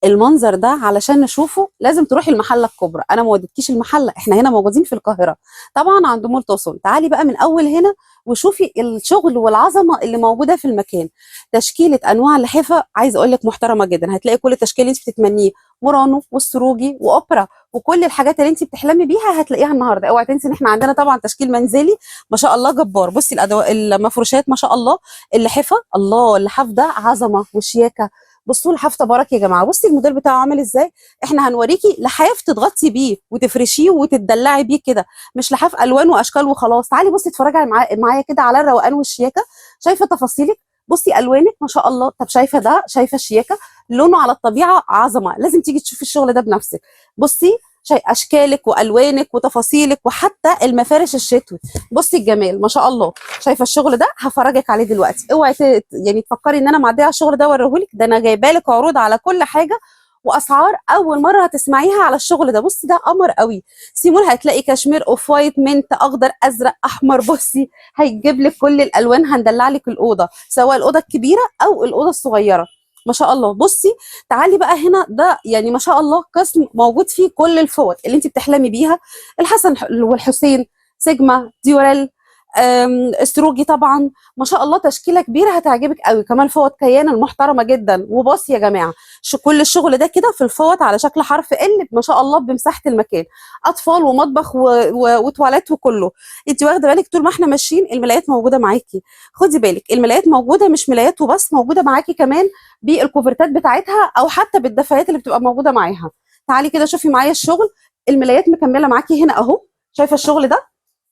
المنظر ده علشان نشوفه لازم تروحي المحلة الكبرى. انا ما وديتكيش المحله، احنا هنا موجودين في القاهرة طبعا عند مول طوسون. تعالي بقى من اول هنا وشوفي الشغل والعظمة اللي موجودة في المكان. تشكيله انواع لحفه عايزه اقول لك محترمه جدا، هتلاقي كل التشكيل اللي انت بتتمنيه، مورانو والسروجي واوبرا وكل الحاجات اللي انت بتحلمي بيها هتلاقيها النهارده. اوعي تنسي ان احنا عندنا طبعا تشكيل منزلي ما شاء الله جبار. بصي المفروشات ما شاء الله، اللحفه الله، اللحاف ده عظمه وشياكه. بصوا لحاف تبارك يا جماعة، بصي الموديل بتاعه عامل ازاي. احنا هنوريكي لحاف تضغطي بيه وتفرشيه وتدلعي بيه كده، مش لحاف الوان واشكال وخلاص. تعالي بصي اتفرجي معايا كده على الروقان والشياكه. شايفه تفاصيلك؟ بصي الوانك ما شاء الله. طب شايفه ده؟ شايفه الشياكه؟ لونه على الطبيعة عظمه، لازم تيجي تشوفي الشغل ده بنفسك. بصي اشكالك والوانك وتفاصيلك وحتى المفارش الشتوي. بصي الجمال ما شاء الله. شايفه الشغل ده؟ هفرجك عليه دلوقتي. اوعي يعني تفكري ان انا معدية على الشغل ده واوريهولك، ده انا جايبه لك عروض على كل حاجة واسعار اول مرة هتسمعيها على الشغل ده. بصي ده قمر قوي. سيمون هتلاقي كشمير، off white، mint، اخضر، ازرق، احمر. بصي هيجيب لك كل الالوان، هندلع لك الاوضة سواء الاوضة الكبيرة او الاوضة الصغيرة ما شاء الله. بصي تعالي بقى هنا، ده يعني ما شاء الله قسم موجود فيه كل الفوط اللي انت بتحلمي بيها، الحسن والحسين، سيجما، ديوريل، استروجي طبعا ما شاء الله، تشكيله كبيرة هتعجبك قوي. كمان فوط كيان المحترمة جدا. وبصي يا جماعة كل الشغل ده كده في الفوط على شكل حرف ال ما شاء الله بمساحة المكان، اطفال ومطبخ وتواليت وكله. انت واخده بالك طول ما احنا ماشيين الملايات موجودة معاكي. خدي بالك الملايات موجودة، مش ملايات وبس، موجودة معاكي كمان بالكوفرتات بتاعتها او حتى بالدفايات اللي بتبقى موجودة معاها. تعالي كده شوفي معايا الشغل، الملايات مكملة معاكي هنا اهو. شايفه الشغل ده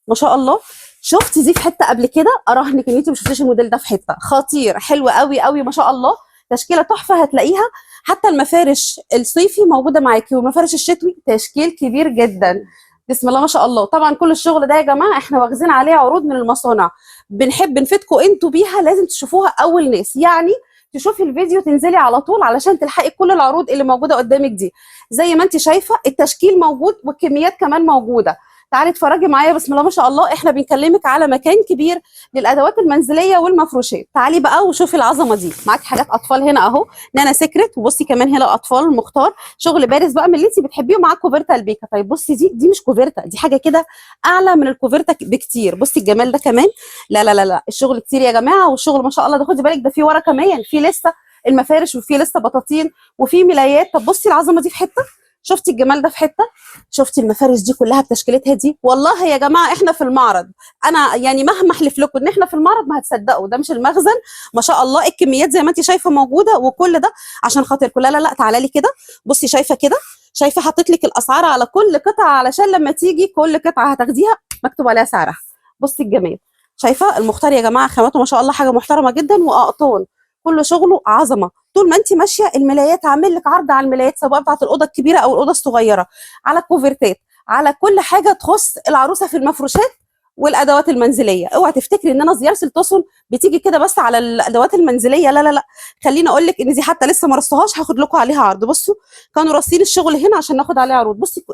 ما شاء الله؟ شفتي دي في حتة قبل كده؟ اراهنك ان انت ما شفتيش الموديل ده في حتة. خطير، حلو قوي قوي ما شاء الله، تشكيله تحفة هتلاقيها. حتى المفارش الصيفي موجودة معاكي والمفارش الشتوي، تشكيل كبير جدا بسم الله ما شاء الله. طبعا كل الشغل ده يا جماعة احنا واخدين عليه عروض من المصانع، بنحب نفيدكم انتوا بيها، لازم تشوفوها اول ناس. يعني تشوفي الفيديو تنزلي على طول علشان تلحقي كل العروض اللي موجودة قدامك دي. زي ما انت شايفه التشكيل موجود والكميات كمان موجودة. تعالي اتفرجي معايا بسم الله ما شاء الله. احنا بنكلمك على مكان كبير للادوات المنزلية والمفروشات. تعالي بقى وشوفي العظمة دي. معاكي حاجات اطفال هنا اهو، نانا سيكريت، وبصي كمان هنا اطفال مختار، شغل بارز بقى من اللي انت بتحبيه، ومعاك كوفرتا البيكا. طيب بصي دي مش كوفرتا، دي حاجة كده اعلى من الكوفرتا بكتير. بصي الجمال ده كمان، لا لا لا لا الشغل كتير يا جماعة، والشغل ما شاء الله ده. خدي بالك ده في ورا كمان، في لسه المفارش وفي لسه بطاطين وفي ملايات. طب بصي العظمة دي في حتة، شفتي الجمال ده في حتة، شفتي المفارش دي كلها بتشكيلتها دي. والله يا جماعة احنا في المعرض، انا يعني مهما احلف لكم ان احنا في المعرض ما هتصدقوا، ده مش المخزن ما شاء الله. الكميات زي ما انت شايفه موجودة، وكل ده عشان خاطركم. لا لا لا تعالى لي كده، بصي شايفه كده، شايفه حطيت لك الاسعار على كل قطعه علشان لما تيجي كل قطعه هتاخديها مكتوب عليها سعرها. بصي الجمال، شايفه المختار يا جماعة، خاماته ما شاء الله حاجة محترمه جدا، واقطان كل شغله عظمه. طول ما انت ماشية الملايات عامل لك عرض على الملايات سواء بتاعه الاوضة الكبيرة او الاوضة الصغيرة، على كوفرتات، على كل حاجة تخص العروسة في المفروشات والادوات المنزلية. اوعي تفتكري ان انا زيارة التوسن بتيجي كده بس على الادوات المنزلية، لا لا لا، خليني اقول لك ان دي حتى لسه ما رصتهاش، هاخد لكم عليها عرض. بصوا كانوا راصين الشغل هنا عشان ناخد عليها عروض. بصي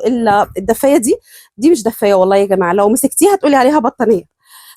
الدفايه دي مش دفايه والله يا جماعة، لو مسكتيها تقولي عليها بطانيه،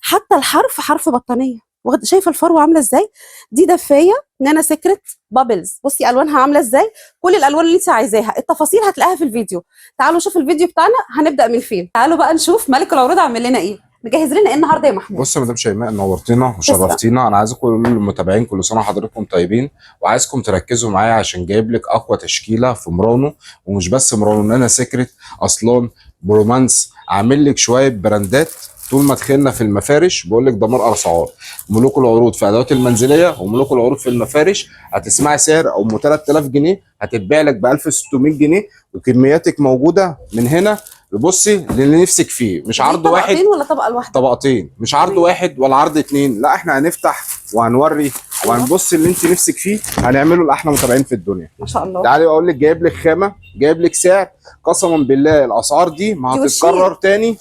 حتى الحرف حرف بطانيه. واخد شايفه الفروه عامله ازاي؟ دي دفايه نانا سيكريت بابلز، بصي الوانها عامله ازاي، كل الالوان اللي انت عايزاها، التفاصيل هتلاقيها في الفيديو. تعالوا شوف الفيديو بتاعنا هنبدا من فين. تعالوا بقى نشوف ملك العروض عامل لنا ايه، مجهز لنا ايه النهارده يا محمود؟ بص يا مدام شيماء، نورتينا وشرفتينا. انا عايز اقول للمتابعين كل سنة وحضراتكم طيبين، وعايزكم تركزوا معايا عشان جايب لك اقوى تشكيله في مورانو، ومش بس مورانو، نانا سيكريت، اصلان، برومانس، عامل لك شوية براندات. طول ما دخلنا في المفارش بقول لك دمار اسعار، ملوك العروض في ادوات المنزلية وملوك العروض في المفارش. هتسمعي سعر ام 3000 جنيه هتتباع لك ب 1600 جنيه، وكمياتك موجودة من هنا. بصي للي نفسك فيه، مش عرض واحد طبقتين ولا طبقه واحدة؟ طبقتين، مش عرض واحد ولا عرض اتنين، لا احنا هنفتح وهنوري وهنبص اللي انت نفسك فيه هنعمله لاحلى متابعين في الدنيا. ما شاء الله. تعالي اقول لك، جايب لك خامة، جايب لك سعر، قسما بالله الاسعار دي ما هتتكرر تاني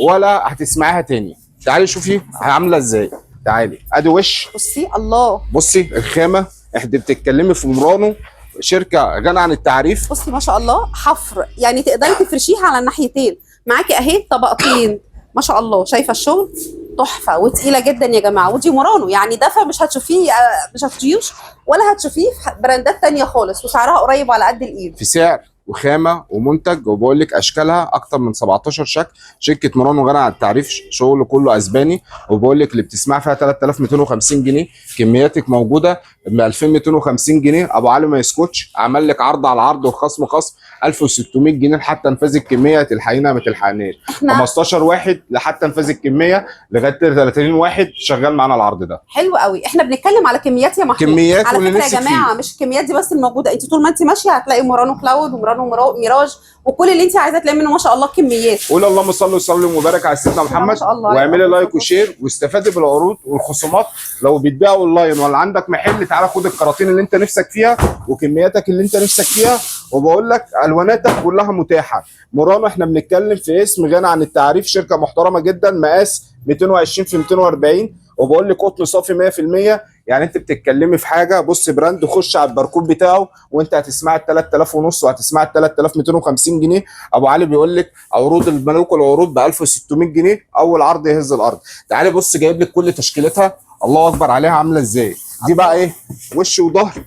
ولا هتسمعيها تاني. تعالي شوفي عامله ازاي. تعالي ادي وش، بصي الله، بصي الخامة، احنا بتتكلمي في مورانو، شركة غنى عن التعريف. بصي ما شاء الله حفر، يعني تقدري تفرشيها على الناحيتين، معاكي اهي طبقتين ما شاء الله. شايفه الشغل؟ تحفة وتقيله جدا يا جماعة. ودي مورانو يعني دفا مش هتشوفيه، مش هتشوفيهوش ولا هتشوفيه في براندات تانية خالص، وسعرها قريب على قد الايد. في سعر وخامه ومنتج، وبقول لك اشكالها اكتر من 17 شكل. شركة مورانو غني عن التعريف، شغل كله اسباني. وبقول لك اللي بتسمع فيها 3250 جنيه، كمياتك موجودة ب 2250 جنيه. ابو علي ما يسكتش، عمل لك عرض على عرض وخصم خصم 1600 جنيه لحتى انفاذ الكمية. تلحقينا ما تلحقناش. احنا 15 واحد لحتى انفاذ الكمية لغاية 30 واحد شغال معانا العرض ده. حلو قوي. احنا بنتكلم على كميات يا محمود، كميات على واللي فكرة يا نفسك جماعة فيه. مش الكميات دي بس الموجودة، انت طول ما انت ماشية هتلاقي مورانو كلاود ومورانو ميراج وكل اللي انت عايزاه تلاقي منه ما شاء الله كميات. قول اللهم صل وسلم وبارك على سيدنا ما محمد، شاء الله. واعملي like و share واستفادي بالعروض والخصومات. لو بتبيع اونلاين ولا عندك محل، تعالى خد الكراتين اللي انت نفسك فيها وكمياتك اللي انت نفسك فيها، وبقول لك الواناتك كلها متاحة. مورانو احنا بنتكلم في اسم غني عن التعريف، شركة محترمه جدا، مقاس 220 في 240، وبقول لك قطن صافي 100%. يعني انت بتتكلمي في حاجة، بص brand، خش على الباركود بتاعه وانت هتسمع ال 3000 ونص وهتسمع ال 3250 جنيه. ابو علي بيقول لك عروض الملوك العروض ب 1600 جنيه، اول عرض يهز الارض. تعالي بص جايب لك كل تشكيلتها، الله اكبر عليها عامله ازاي. دي بقى ايه، وش وظهر،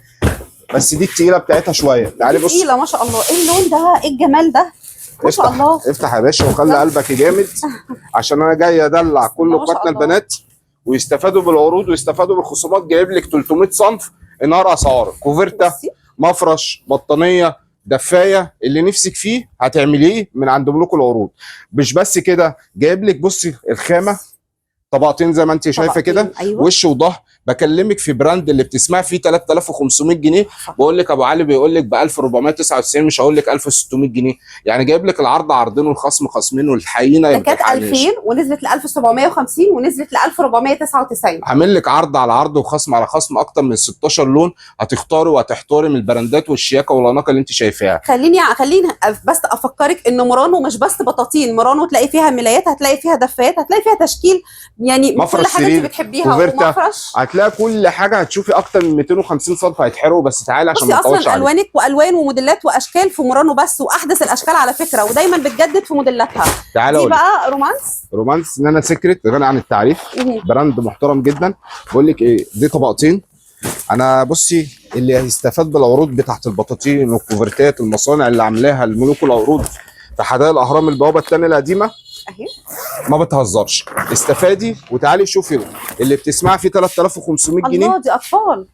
بس دي التقيله بتاعتها شوية. تعالي بص تقيلة ما شاء الله. ايه اللون ده، ايه الجمال ده، ما شاء الله. افتح يا باشا وخلي قلبك جامد، عشان انا جاي ادلع كل ما شاء اخواتنا الله. البنات ويستفادوا بالعروض ويستفادوا بالخصومات. جايب لك 300 صنف النهار اسعار، كوفرتا، بصي. مفرش، بطانيه، دفايه، اللي نفسك فيه هتعمليه من عند ملوك العروض. مش بس كده، جايب لك بصي الخامة طبقتين زي ما انت شايفه كده. طبقتين، ايوه. وش وظهر. بكلمك في brand اللي بتسمع فيه 3500 جنيه، بقول لك ابو علي بيقول لك ب 1499، مش هقول لك 1600 جنيه. يعني جايب لك العرض عرضين والخصم خصمين، والحقيقة ده كانت 2000 ونزلت ل 1750 ونزلت ل 1499. عامل لك عرض على عرض وخصم على خصم، اكتر من 16 لون هتختاري وهتحتاري من البراندات والشياكه والاناقه اللي انت شايفاها. خليني بس افكرك ان مورانو مش بس بطاطين، مورانو تلاقي فيها ملايات، هتلاقي فيها دفايات، هتلاقي فيها تشكيل، يعني كل مفرش حاجة انت سرير، بتحبيها، كوفرتا. ومفرش. هتلاقي كل حاجة، هتشوفي اكتر من 250 صنف هيتحرقوا. بس تعالي عشان بصي ما نطولش اصلا عليك. الوانك والوان وموديلات واشكال في مورانو بس، واحدث الاشكال على فكرة، ودايما بتجدد في موديلاتها. تعالي دي اقول لك. بقى رومانس، رومانس نانا سيكريت غني عن التعريف، brand محترم جدا. بقول لك ايه، دي طبقتين. انا بصي اللي هيستفاد بالعروض بتاعت البطاطين والكوفرتات، المصانع اللي عاملاها الملوك العروض في حدائق الاهرام البوابة الثانية القديمة، اهي ما بتهزرش. استفادي وتعالي شوفي اللي بتسمعي فيه 3500 جنيه. الله دي اطفال.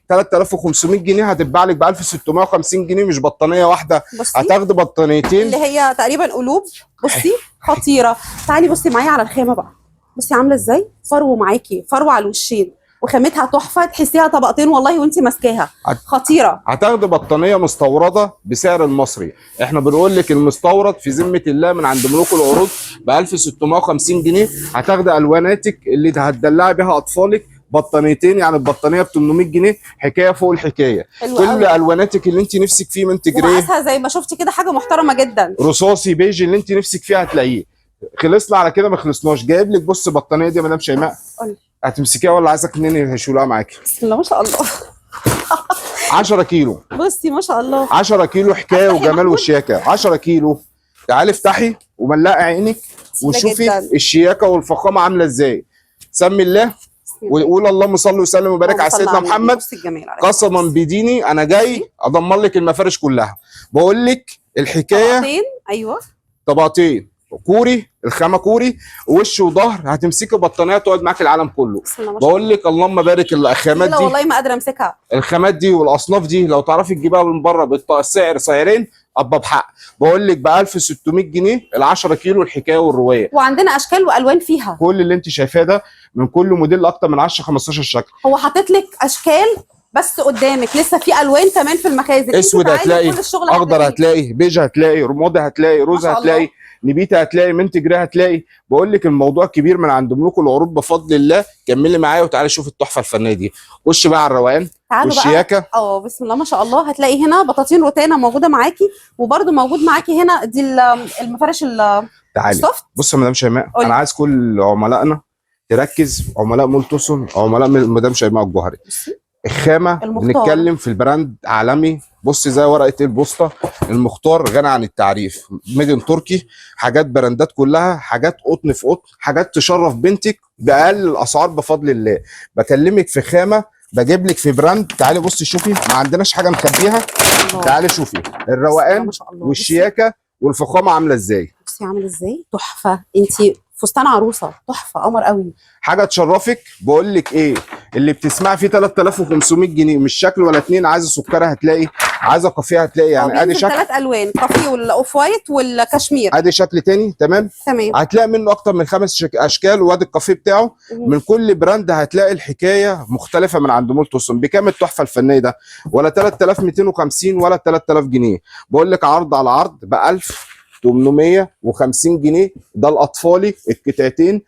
3500 جنيه هتتباع لك ب 1650 جنيه، مش بطانيه واحدة، بصي هتاخدي بطانيتين اللي هي تقريبا قلوب. بصي خطيرة. تعالي بصي معايا على الخامة بقى، بصي عامله ازاي، فرو معاكي، فرو على الوشين، وخامتها تحفة، تحسيها طبقتين والله وانت ماسكاها، خطيرة. هتاخدي بطانيه مستورده بسعر المصري. احنا بنقول لك المستورد في ذمه الله من عند ملوك العروض ب 1650 جنيه. هتاخدي الواناتك اللي هتدلعي بيها اطفالك، بطانيتين، يعني البطانيه ب 800 جنيه، حكاية فوق الحكاية. حلوة كل قوي. الواناتك اللي انت نفسك فيه، من تجريه ومقاسها زي ما شفتي كده حاجة محترمه جدا، رصاصي، بيج، اللي انت نفسك فيه هتلاقيه. خلصنا على كده؟ ما خلصناش. جايب لك بص البطانيه دي يا مدام شيماء، قولي. هتمسكيها ولا عايزه اتنين يشيلوها معاكي؟ بسم الله ما شاء الله. 10 كيلو. بصي ما شاء الله، 10 كيلو حكاية افتحي يا وجمال محمود. وشياكه. 10 كيلو. تعالي افتحي وملقي عينك وشوفي جداً. الشياكه والفخامه عامله ازاي. سمي الله وقول اللهم صل وسلم وبارك على اللهم صل سيدنا على النبي. محمد. بصي الجمال عليك. قسما بديني انا جاي ادمر لك المفارش كلها. بقول لك الحكاية طبقتين، ايوه طبقتين، كوري، الخامة كوري، وش وظهر. هتمسكي بطانيه تقعد معاك العالم كله. بسم الله ما شاء الله. بقول لك اللهم بارك. الخامات لا دي، والله ما قادرة امسكها. الخامات دي والاصناف دي لو تعرفي تجيبها من بره بالسعر سعرين ابقى بحق. بقول لك ب 1600 جنيه ال 10 كيلو، الحكاية والرواية. وعندنا اشكال والوان فيها، كل اللي انت شايفاه ده من كل موديل اكتر من 10 15 شكل. هو حاطط لك اشكال بس قدامك، لسه في الوان كمان في المخازن. اسود انت تعالي هتلاقي، كل الشغل اخضر هتلاقيه. هتلاقي، بيج هتلاقي، رمادي هتلاقي، روز ما شاء الله. هتلاقي، نبيته هتلاقي، mint grey هتلاقي. بقول لك الموضوع كبير من عند ملوك العروض بفضل الله. كملي معايا وتعالي شوف التحفة الفنية دي. خش بقى على الروقان تعالوا بقى. والشياكه. بسم الله ما شاء الله. هتلاقي هنا بطاطين روتانا موجودة معاكي، وبرده موجود معاكي هنا دي المفارش تعالي ال soft. بص يا مدام شيماء، قولي. انا عايز كل عملائنا تركز، عملاء مول توسون، عملاء مدام شيماء الجوهري. بصي الخامة المختار. بنتكلم في ال brand عالمي، بصي زي ورقة البوسطه. المختار غني عن التعريف، made in تركي، حاجات براندات كلها، حاجات قطن في قطن، حاجات تشرف بنتك باقل الاسعار بفضل الله. بكلمك في خامة، بجيب لك في brand. تعالي بصي شوفي، ما عندناش حاجة نخبيها. الله. تعالي شوفي بسم الله الروقان ما شاء الله. والشياكه والفخامه عامله ازاي. بصي عامل ازاي، تحفة. انت فستان عروسه تحفة، قمر قوي. حاجة تشرفك. بقول لك ايه، اللي بتسمعي فيه 3500 جنيه مش شكل ولا اتنين. عايزه سكره هتلاقي، عايزه كافيه هتلاقي، يعني ادي شكل 3 الوان، كافيه وال off white والكشمير. ادي شكل تاني. تمام تمام. هتلاقي منه اكتر من 5 اشكال، وادي الكافيه بتاعه. من كل brand هتلاقي الحكاية مختلفة من عند مول توسون. بكام التحفة الفنية ده؟ ولا 3250 ولا 3000 جنيه. بقول لك عرض على عرض ب 1850 جنيه. ده الاطفالي القطعتين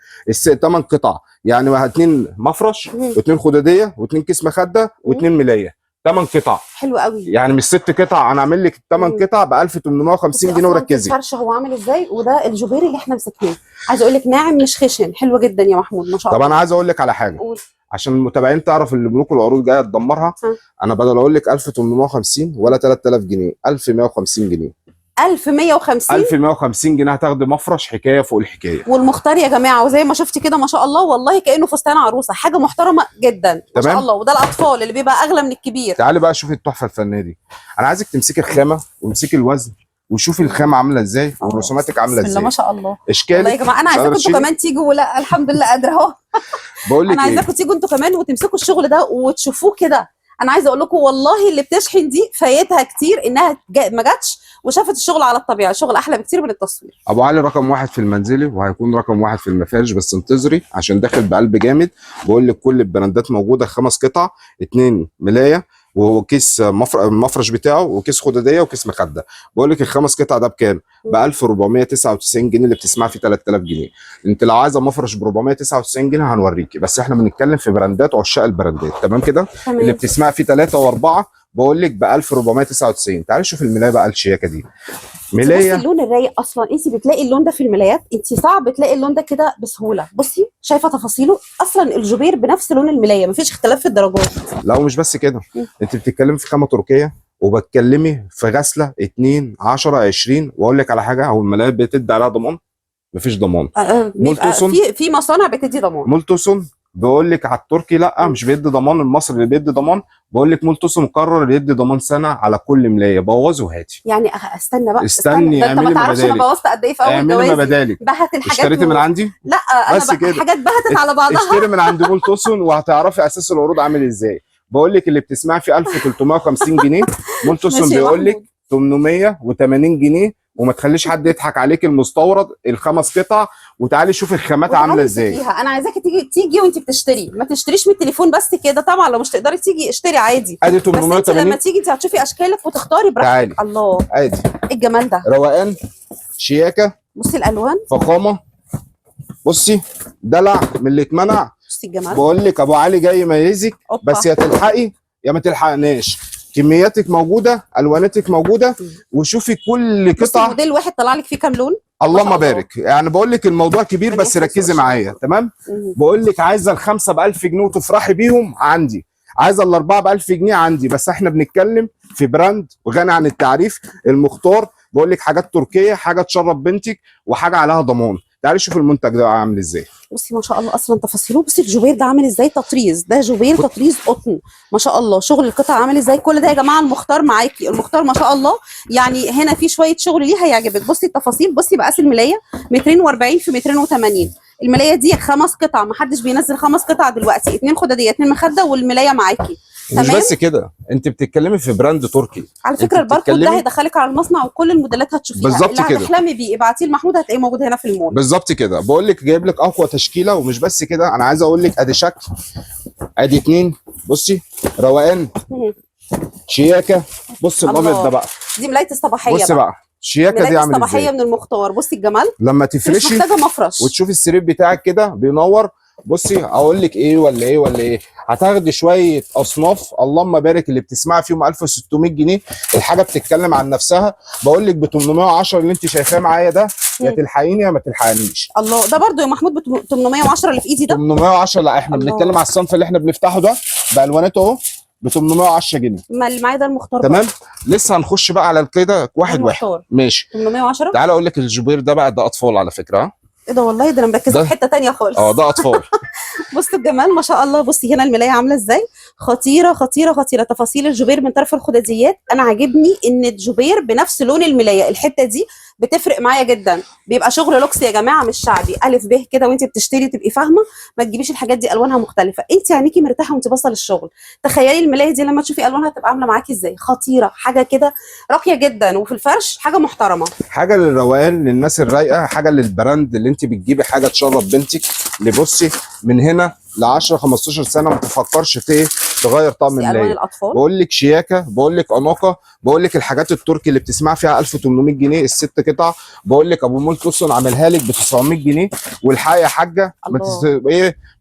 8 قطع، يعني 2 مفرش و2 خداديه و2 كيس مخده و2 ملايه، 8 قطع. حلو قوي. يعني مش 6 قطع، انا عامل لك 8 قطع ب 1850 جنيه. وركزي الفرش هو عامل ازاي، وده الجوبير اللي احنا مسكناه. عايزه اقول لك ناعم مش خشن، حلو جدا يا محمود ما شاء الله. طب انا عايز اقول لك على حاجة قول. عشان المتابعين تعرف ان ملوك العروض جاية تدمرها. انا بدل اقول لك 1850 ولا 3000 جنيه، 1150 جنيه. 1150 1150 جنيه هتاخدي مفرش حكاية فوق الحكاية. والمختار يا جماعة، وزي ما شفتي كده ما شاء الله، والله كانه فستان عروسه، حاجة محترمه جدا ما شاء الله. وده الاطفال اللي بيبقى اغلى من الكبير. تعالي بقى شوفي التحفة الفنية دي. انا عايزك تمسكي الخامة وامسكي الوزن وشوفي الخامة عامله ازاي ورسوماتك عامله ازاي. بسم الله ما شاء الله. اشكالك والله يا جماعة انا عايزاكم انتوا كمان تيجوا. لا الحمد لله قادرة اهو. بقول لك انا عايزاكم تيجوا انتوا كمان وتمسكوا الشغل ده وتشوفوه كده. انا عايزه اقول لكم والله اللي بتشحن دي فايتها كتير انها ما جاتش وشافت الشغل على الطبيعة، شغل احلى بكتير من التصوير. ابو علي رقم 1 في المنزلي، وهيكون رقم 1 في المفارش، بس انتظري عشان داخل بقلب جامد. بقول لك كل البراندات موجودة، 5 قطع، 2 ملايه وكيس المفرش بتاعه وكيس خداديه وكيس مخده. بقول لك ال5 قطع ده بكام؟ ب 1499 جنيه. اللي بتسمعها فيه 3000 جنيه. انت لو عايزه مفرش ب 499 جنيه هنوريكي، بس احنا بنتكلم في براندات وعشاق البراندات. تمام كده؟ اللي بتسمعها فيه 3 و4 بقول لك ب 1499. تعالي شوف الملايه بقى الشياكه دي. ملايه بصي اللون الرايق اصلا، انت بتلاقي اللون ده في الملايات، انت صعب تلاقي اللون ده كده بسهولة. بصي شايفه تفاصيله، اصلا الجوبير بنفس لون الملايه، مفيش اختلاف في الدرجات. لا ومش بس كده، انت بتتكلمي في خامة تركيه، وبتكلمي في غسله 2 10 20. واقول لك على حاجة، هو الملايات بتدي عليها ضمان؟ مفيش ضمان. في مصانع بتدي ضمان. مول توسون بقول لك على التركي لا مش بيدي ضمان، المصري اللي بيدي ضمان. بقول لك مول توسون مقرر يدي ضمان سنة على كل ملايه. بوظه وهاتي. يعني استنى بقى، استني. ده انت ما تعرفش انا بوظت قد ايه في اول جوازي. اعملي ما بدالك. بهت الحاجات. اشتريتي من عندي؟ لا انا بقى الحاجات بهتت على بعضها. اشتري من عند مول توسون وهتعرفي اساس العروض عامل ازاي. بقول لك اللي بتسمعي في 1350 جنيه، مول توسون بيقول لك 880 جنيه. وما تخليش حد يضحك عليك، المستورد ال5 قطع. وتعالي شوفي الخامات عامله ازاي. انا عايزاكي تيجي وانت بتشتري، ما تشتريش من التليفون بس كده. طبعا لو مش تقدري تيجي اشتري عادي. ادي 880. بس انت لما تيجي انت هتشوفي اشكالك وتختاري براحتك. تعالي. الله، ادي ايه الجمال ده؟ روقان، شياكه، بصي الالوان، فخامة، بصي دلع من اللي اتمنع. بصي الجمال. بقول لك ابو علي جاي يميزك، بس يا تلحقي يا ما تلحقناش. كمياتك موجودة، الواناتك موجودة، وشوفي كل قطعه. موديل واحد طلع لك فيه كام لون؟ اللهم بارك. يعني بقول لك الموضوع كبير، بس ركزي معايا. تمام؟ بقول لك عايزه ال5 ب 1000 جنيه وتفرحي بيهم عندي، عايزه ال4 ب 1000 جنيه عندي، بس احنا بنتكلم في brand وغني عن التعريف، المختار. بقول لك حاجات تركيه، حاجة تشرب بنتك، وحاجه عليها ضمان. تعالي شوف المنتج ده عامل ازاي. بصي ما شاء الله اصلا تفاصيله. بصي الجوبير ده عامل ازاي، تطريز ده جوبير تطريز قطن ما شاء الله. شغل القطع عامل ازاي، كل ده يا جماعة المختار معاكي. المختار ما شاء الله، يعني هنا في شوية شغل ليه هيعجبك. بصي التفاصيل، بصي مقاس الملايه 240 في 280. الملايه دي 5 قطع، ما حدش بينزل 5 قطع دلوقتي. 2 خداديه، 2 مخده، والملايه معاكي. مش بس كده، انت بتتكلمي في brand تركي. على فكرة الباركود ده هيدخلك على المصنع وكل الموديلات هتشوفيها بالظبط كده. اللي هتحلمي بيه ابعتيه لمحمود هتلاقيه موجود هنا في المول. بالظبط كده. بقول لك جايب لك اقوى تشكيله. ومش بس كده، انا عايز اقول لك ادي شكل، ادي 2. بصي روقان، شياكه. بصي الابيض ده بقى، دي ملايه الصباحية. بصي بقى الشياكه دي عامله ازاي، الصباحية من المختار. بصي الجمال لما تفرشي، مش محتاجه مفرش، وتشوفي السرير بتاعك كده بينور. بصي اقول لك ايه ولا ايه ولا ايه، هتاخدي شوية اصناف اللهم بارك اللي بتسمعي فيهم 1600 جنيه. الحاجة بتتكلم عن نفسها. بقول لك ب 810 اللي انت شايفاه معايا ده، يا تلحقيني يا ما تلحقنيش. الله، ده برده يا محمود ب 810 اللي في ايدي ده. 810. لا احنا بنتكلم على الصنف اللي احنا بنفتحه ده بالواناته اهو. ب 810 جنيه. ما اللي معايا ده المختار. تمام، لسه هنخش بقى على كده واحد واحد. ماشي. 810. تعالى اقول لك الجوبير ده بقى، ده اطفال على فكرة. ايه ده والله، ده انا مركزه في حتة ثانية خالص. ده اطفال. بصوا الجمال ما شاء الله. بصي هنا الملايه عامله ازاي، خطيرة خطيرة خطيرة. تفاصيل الجوبير من طرف الخداديات، انا عاجبني ان الجوبير بنفس لون الملايه، الحتة دي بتفرق معايا جدا. بيبقى شغل لوكس يا جماعة، مش شعبي. الف ب كده وانت بتشتري تبقي فاهمه، ما تجيبيش الحاجات دي الوانها مختلفة. انت عينيكي مرتاحة وانت باصة للشغل. تخيلي الملايه دي لما تشوفي الوانها تبقى عامله معاكي ازاي، خطيرة، حاجة كده راقية جدا، وفي الفرش حاجة محترمه، حاجة للروقان، للناس الرايقه، حاجة لل brand اللي انت بتجيبي حاجة تشرب بنتك. اللي بصي من هنا ل 10 15 سنة ما تفكرش في ايه تغير طعم الملايه. بقول لك شياكه، بقول لك اناقة، بقول لك الحاجات التركي اللي بتسمع فيها 1800 جنيه الست قطع، بقول لك ابو مول توسون عاملها لك ب 900 جنيه. والحقيقة يا حاجة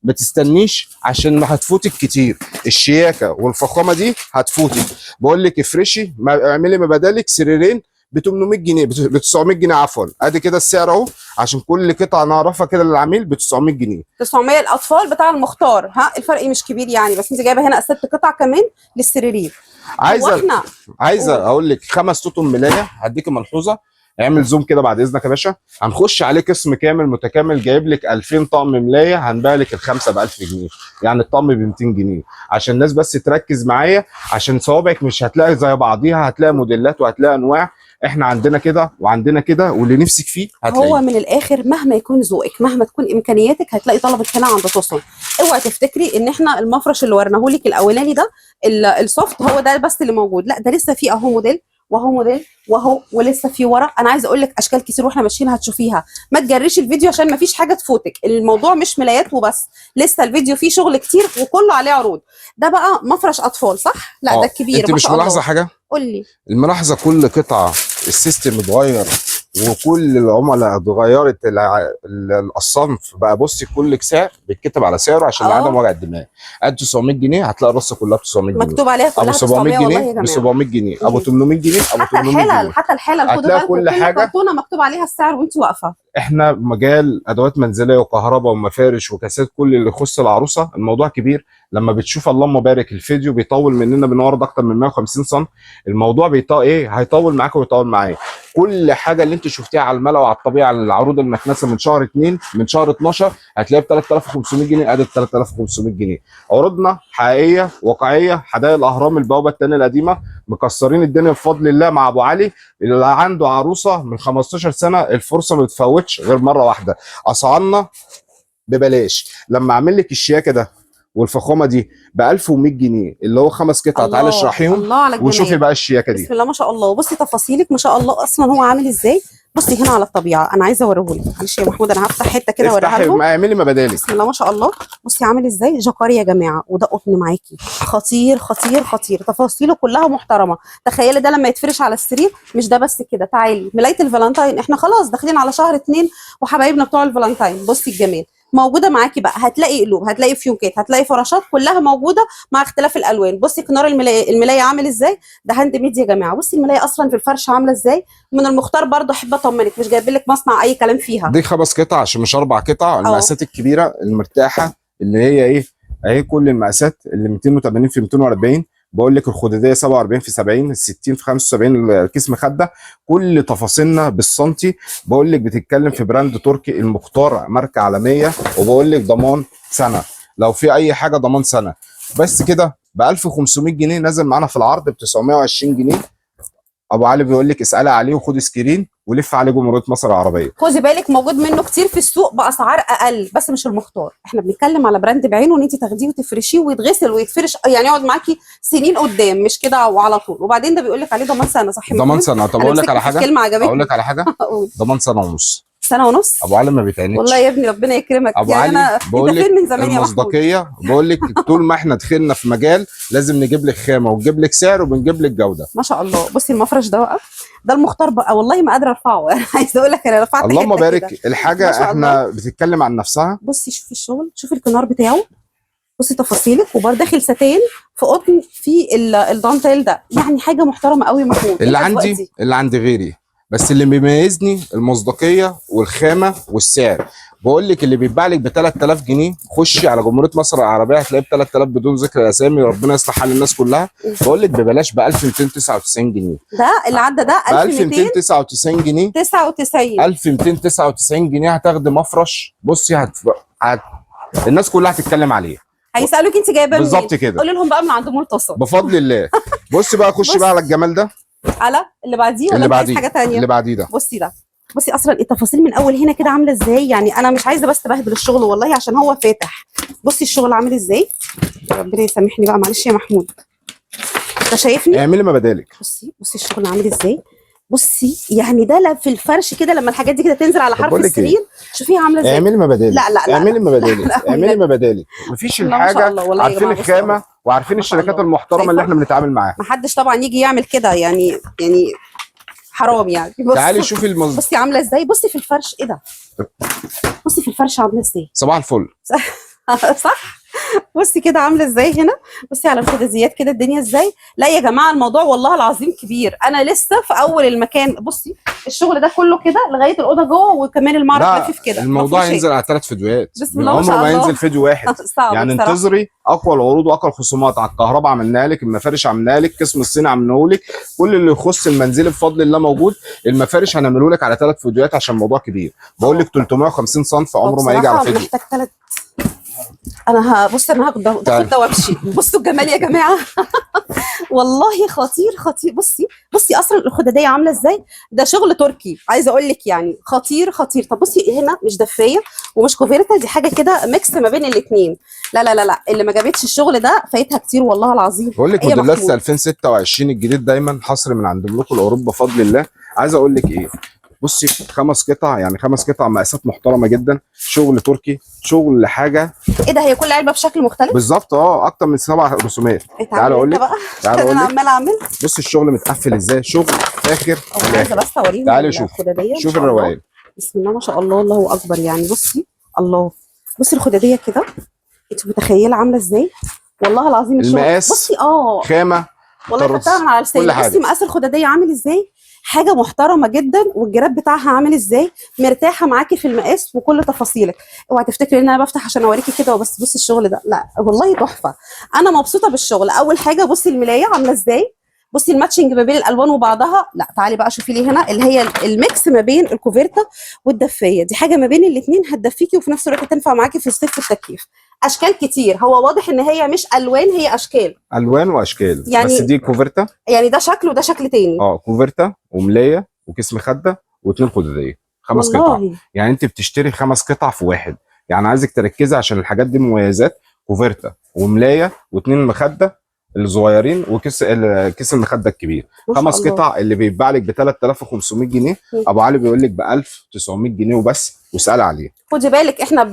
ما تستنيش عشان ما هتفوتك كتير. الشياكه والفخامه دي هتفوتك. بقول لك افرشي، اعملي ما بدالك سريرين ب 800 جنيه، ب 900 جنيه عفوا. ادي كده السعر اهو، عشان كل قطعه نعرفها كده للعميل ب 900 جنيه. 900 الاطفال بتاع المختار. ها الفرق مش كبير يعني، بس انت جايبه هنا 6 قطع كمان للسريرين. عايزه اقول لك 5 تطن ملايه. هديكي ملحوظة، اعمل زوم كده بعد اذنك يا باشا. هنخش عليه قسم كامل متكامل، جايب لك 2000 طقم ملايه، هنبيع لك الخمسة ب 1000 جنيه، يعني الطقم ب 200 جنيه. عشان الناس بس تركز معايا، عشان صوابعك مش هتلاقي زي بعضيها، هتلاقي موديلات وهتلاقي انواع. احنا عندنا كده وعندنا كده، واللي نفسك فيه هتلاقيه. هو من الاخر مهما يكون ذوقك، مهما تكون امكانياتك، هتلاقي طلبك هنا عند توسون. اوعي تفتكري ان احنا المفرش اللي ورناهولك الاولاني ده ال soft هو ده بس اللي موجود، لا ده لسه فيه اهو موديل وهو موديل وهو ولسه في ورا. انا عايزه اقول لك اشكال كتير واحنا ماشيين هتشوفيها. ما تجريش الفيديو عشان ما فيش حاجة تفوتك. الموضوع مش ملايات وبس، لسه الفيديو فيه شغل كتير وكله عليه عروض. ده بقى مفرش اطفال صح؟ لا ده كبير. انت مش ملاحظة حاجة؟ قول لي. الملاحظة كل قطعه ال system اتغير، وكل العملاء اتغيرت الصنف بقى. بصي كل سعر بيتكتب على سعره عشان عدم وجع الدماغ. قد 900 جنيه هتلاقي الرصه كلها ب 900 جنيه، مكتوب عليها كلها ابو 700 جنيه ب 700 جنيه، ابو 800 جنيه، ابو 800 جنيه. حتى الحلل خدوا بالكم، كل حاجة كرتونة مكتوب عليها السعر وانت واقفة. احنا مجال ادوات منزلية وكهرباء ومفارش وكاسات، كل اللي يخص العروسة. الموضوع كبير، لما بتشوف اللهم بارك الفيديو بيطول مننا، بنعرض اكتر من 150 سم. الموضوع ايه هيطول معاك ويطول معايا. كل حاجة اللي انت شفتيها على الملا وعلى الطبيعة، على العروض المكنسة من شهر 2 من شهر 12 هتلاقيها ب 3500 جنيه، ادي 3500 جنيه. عروضنا حقيقية واقعية. حدائق الاهرام البوابة الثانية القديمة، مكسرين الدنيا بفضل الله مع ابو علي. اللي عنده عروسه من 15 سنة الفرصة ما بتفوتش غير مرة واحدة. اسعارنا ببلاش. لما اعمل لك الشياكه ده والفخامه دي ب 1100 جنيه اللي هو 5 قطع، تعالي اشرحيهم وشوفي بقى الشياكه دي. بسم الله ما شاء الله. بصي تفاصيلك ما شاء الله، اصلا هو عامل ازاي. بصي هنا على الطبيعة، انا عايزه اوريهولك. معلش يا محمود انا هفتح حتة كده اوريها لكم. اعملي ما بدالك. بسم الله ما شاء الله. بصي عامل ازاي جاكار يا جماعة، وده قطن معاكي خطير خطير خطير، تفاصيله كلها محترمه. تخيلي ده لما يتفرش على السرير. مش ده بس كده، تعالي ملايه الفالنتاين، احنا خلاص داخلين على شهر 2 وحبايبنا بتوع الفالنتاين. بصي الجمال موجودة معاكي بقى، هتلاقي قلوب، هتلاقي فيونكات، هتلاقي فراشات، كلها موجودة مع اختلاف الالوان. بصي كنار الملايه عامل ازاي، ده handmade يا جماعة. بصي الملايه اصلا في الفرش عامله ازاي، من المختار برضو. احب اطمنك مش جايبين لك مصنع اي كلام فيها. دي 5 قطع عشان مش 4 قطع. المقاسات الكبيرة المرتاحه اللي هي ايه اهي، كل المقاسات اللي 280 في 240. بقول لك الخداديه 47 في 70، 60 في 75، الكيس مخده، كل تفاصيلنا بالسنتي. بقول لك بتتكلم في brand تركي المختار، ماركة عالمية. وبقول لك ضمان سنة، لو في اي حاجة ضمان سنة. بس كده ب 1500 جنيه نازل معانا في العرض ب 920 جنيه. ابو علي بيقول لك اسالي عليه وخد screen ولف عليه جمهورية مصر العربية. خدي بالك موجود منه كتير في السوق باسعار اقل، بس مش المختار. احنا بنتكلم على brand بعينه ان انت تاخديه وتفرشيه ويتغسل ويتفرش، يعني يقعد معاكي سنين قدام، مش كده وعلى طول. وبعدين ده بيقول لك عليه ضمان سنة، صح؟ ضمان سنة. طب اقول لك على حاجة، اقول لك على حاجة، ضمان سنة ونص. سنة ونص؟ ابو علي ما بيتعنتش والله يا ابني، ربنا يكرمك. ابو يعني علي انا بقول لك فين من زمان يا محمود؟ المصداقية، بقول لك طول ما احنا دخلنا في مجال لازم نجيب لك خامة ونجيب لك سعر وبنجيب لك جوده. ما شاء الله. بصي المفرش ده بقى، ده المختار بقى، والله ما قادرة ارفعه. انا عايزه اقول لك انا رفعت اللهم بارك. الحاجة احنا بتتكلم عن نفسها. بصي شوفي الشغل، شوفي الكنار بتاعه، بصي تفاصيلك، وبرده داخل ستان في قطن في الدانتيل ده، يعني حاجة محترمه قوي يا محمود. اللي عندي اللي عندي غيري بس اللي بيميزني المصداقية والخامه والسعر. بقول لك اللي بيتباع لك ب 3000 جنيه، خشي على جمهورية مصر العربية هتلاقيه ب 3000 بدون ذكر الاسامي، ربنا يصلح حال الناس كلها. بقول لك ببلاش ب 1299 جنيه. ده اللي عدى ده ب 1299 جنيه، 1299. 1299 جنيه هتاخدي مفرش. بصي الناس كلها هتتكلم عليه. هيسالوك انت جايباه منين؟ بالظبط كده. قولي لهم بقى من عند مول طوسون. بفضل الله. بصي بقى، خشي بقى على الجمال ده. على اللي بعديه ولا اللي انت عايز بعديه حاجة ثانية؟ اللي بعديه ده. بصي ده، بصي اصلا التفاصيل من اول هنا كده عامله ازاي. يعني انا مش عايزه بس ابهدل الشغل والله عشان هو فاتح. بصي الشغل عامل ازاي، ربنا يسامحني بقى، معلش يا محمود، انت شايفني؟ اعملي ما بدالك. بصي بصي الشغل عامل ازاي. بصي يعني ده لا في الفرش كده لما الحاجات دي كده تنزل على طب حرف بقول لك إيه؟ السرير، شوفيها عامله ازاي. اعملي ما بدالك. لا لا لا، اعملي ما بدالك. لا، اعملي ما بدالك. مفيش لا، ما شاء الحاجة. الله والله يا عارفين جماعة، بصوا الخامة وعارفين ما شاء الشركات الله. المحترمة اللي شايفة؟ احنا بنتعامل معاها. ما حدش طبعا يجي يعمل كده، يعني حرام يعني. بص تعالي شوفي بصي عامله ازاي. بصي في الفرش، ايه ده؟ بصي في الفرش عامله ازاي. صباح الفل. صح؟ بصي كده عامله ازاي هنا. بصي على الخداديات كده الدنيا ازاي. لا يا جماعة الموضوع والله العظيم كبير، انا لسه في اول المكان. بصي الشغل ده كله كده لغاية الاوضة جوه، وكمان المعرض لا لافف كده. الموضوع مفروشات. ينزل على 3 فيديوهات، بسم الله ما عمره شاء ما الله. ينزل فيديو واحد. صعب يعني بصراحة. انتظري اقوى العروض واقوى الخصومات على الكهرباء عملناها لك، المفارش عملناها لك، قسم الصين عملناه لك، كل اللي يخص المنزل بفضل الله موجود. المفارش هنعمله لك على 3 فيديوهات عشان الموضوع كبير. بقول لك 350 صنف عمره ما يجي على بصراحة فيديو. محتاج 3. انا هبص، انا هاخد ده، تعالي. ده وامشي. بصوا الجمال يا جماعة. والله خطير خطير. بصي بصي اصلا الخداديه عامله ازاي، ده شغل تركي عايزه اقول لك، يعني خطير خطير. طب بصي هنا مش دفايه ومش كوفيرتا، دي حاجة كده mix ما بين الاثنين. لا لا لا لا، اللي ما جابتش الشغل ده فايتها كتير والله العظيم. بقول لك إيه يا موديلات محمود؟ 2026 الجديد دايما حصري من عند ملوك الاوروبا بفضل الله. عايز اقول لك ايه، بصي 5 قطع، يعني 5 قطع مقاسات محترمه جدا، شغل تركي، شغل حاجة ايه ده؟ هي كل علبة بشكل مختلف؟ بالظبط. اكتر من 7 رسومات. تعالى تعالى اقول لك، بقى تعالى اقول انا لك. عماله اعمل. بصي الشغل متقفل ازاي، شغل فاخر أو عايزه بس اوريهم تعالي شوفي. الخداديه ما شوف شاء الله. الروقان. بسم الله ما شاء الله، الله اكبر. يعني بصي الله، بصي الخداديه كده، انت متخيله عامله ازاي؟ والله العظيم الشغل. المقاس، بصي خامة، والله طرز، خدتها من على لساني. كل حاجة. بصي مقاس الخداديه عامل ازاي، حاجة محترمه جدا، والجراب بتاعها عامل ازاي، مرتاحة معاكي في المقاس وكل تفاصيلك. اوعي تفتكري ان انا بفتح عشان اوريكي كده وبس. بصي الشغل ده، لا والله تحفة، انا مبسوطة بالشغل. اول حاجة بصي الملايه عامله ازاي، بصي ال matching ما بين الالوان وبعضها. لا تعالي بقى شوفي لي هنا اللي هي ال mix ما بين الكوفيرتا والدفايه، دي حاجة ما بين الاثنين هتدفيكي وفي نفس الوقت تنفع معاكي في الصيف في التكييف. اشكال كتير، هو واضح ان هي مش الوان، هي اشكال، الوان واشكال. يعني بس دي كوفرتا، يعني ده شكل وده شكل تاني. كوفرتا وملايه وكيس مخده واثنين خداديه، 5 قطع. والله يعني انت بتشتري 5 قطع في واحد. يعني عايزك تركزي عشان الحاجات دي مميزات. كوفرتا وملايه واثنين مخده الصغيرين وكيس كيس المخدة الكبير. ما شاء 5 الله. قطع اللي بيتباع لك ب 3500 جنيه، ابو علي بيقول لك ب 1900 جنيه وبس، واسال عليه. خدي بالك احنا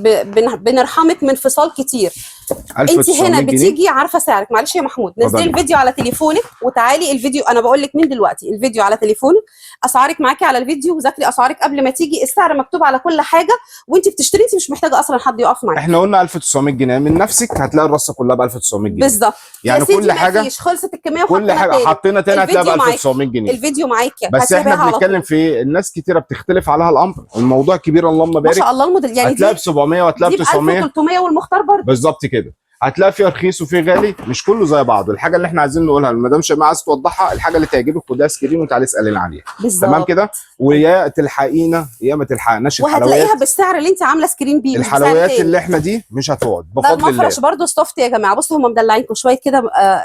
بنرحمك من فصال كتير. انت هنا 1900 جنيه. بتيجي عارفه سعرك. معلش يا محمود، نزلي اتفضلي. الفيديو على تليفونك وتعالي الفيديو، انا بقول لك من دلوقتي الفيديو على تليفونك، اسعارك معاكي على الفيديو، وذاكري اسعارك قبل ما تيجي، السعر مكتوب على كل حاجة وانت بتشتري، انت مش محتاجه اصلا حد يقف معاكي. احنا قلنا 1900 جنيه، من نفسك هتلاقي الرصه كلها ب 1900 جنيه. بالظبط. يعني يا سيدي كل ما حاجة، فيش، خلصت الكمية كل وحطينا حاجة تاني. حطينا تاني هتلاقيها ب الفيديو معاكي. 1900 جنيه. الفيديو معاكي، بس هتلاقيها احنا على طول. بنتكلم في ايه؟ الناس كتيرة بتختلف عليها الامر، الموضوع كبير اللهم ما بارك. شاء الله الموديل يعني هتلاقي دي ب 700 وهتلاقي دي ب ب 900 1300 والمختار برضه. بالظبط كده. هتلاقي فيه رخيص وفيه غالي، مش كله زي بعضه. الحاجة اللي احنا عايزين نقولها المدام شيماء عايز توضحها، الحاجة اللي تعجبك خدها screen وتعالي اسالينا عليها. بالظبط تمام كده؟ ويا تلحقينا يا ما تلحقناش. وهتلاقيها الحلويات، بالسعر اللي انت عامله screen بيه، مش بسعر الحلويات تاني. اللي احنا دي مش هتقعد ده بفضل الله. المفرش برضو soft يا جماعة. بصوا هم مدلعينكم شوية كده،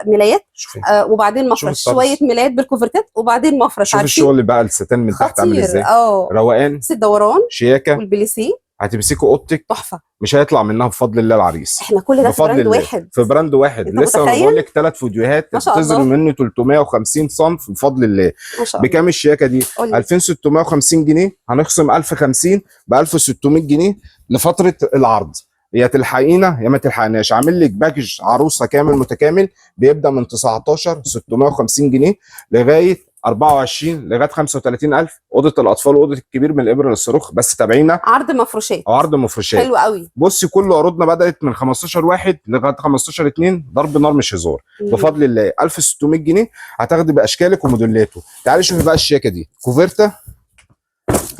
ملايات، شوفي وبعدين شوف مفرش، الطرز. شوية ملايات بالكوفرتات وبعدين مفرش. شوف عارفين الشغل بقى الستان من تحت عامل خطير. ازاي. روقان، بس الدوران شياكه، والبليسيه هتمسكي اوضتك تحفة. مش هيطلع منها بفضل الله العريس. احنا كل ده في بفضل brand الله. واحد، في brand واحد. انت لسه انا متخيل؟ بقول لك 3 فيديوهات ما شاء تنتظر الله. مني 350 صنف بفضل الله. ما شاء الله. بكام الشياكه دي؟ قولي. 2650 جنيه، هنخصم 1050 ب 1600 جنيه لفترة العرض. يا تلحقينا يا ما تلحقناش. عامل لك package عروسه كامل متكامل بيبدا من 19650 جنيه لغاية 24 لغاية 35000، اوضة الاطفال واوضه الكبير من الابره للصاروخ. بس تابعينا. عرض مفروشات، عرض مفروشات حلو قوي. بصي كل عروضنا بدات من 15 واحد لغاية 15 2، ضرب نار مش هزار. بفضل الله 1600 جنيه هتاخدي باشكالك وموديلاته. تعالي شوفي بقى الشياكه دي. كوفرتا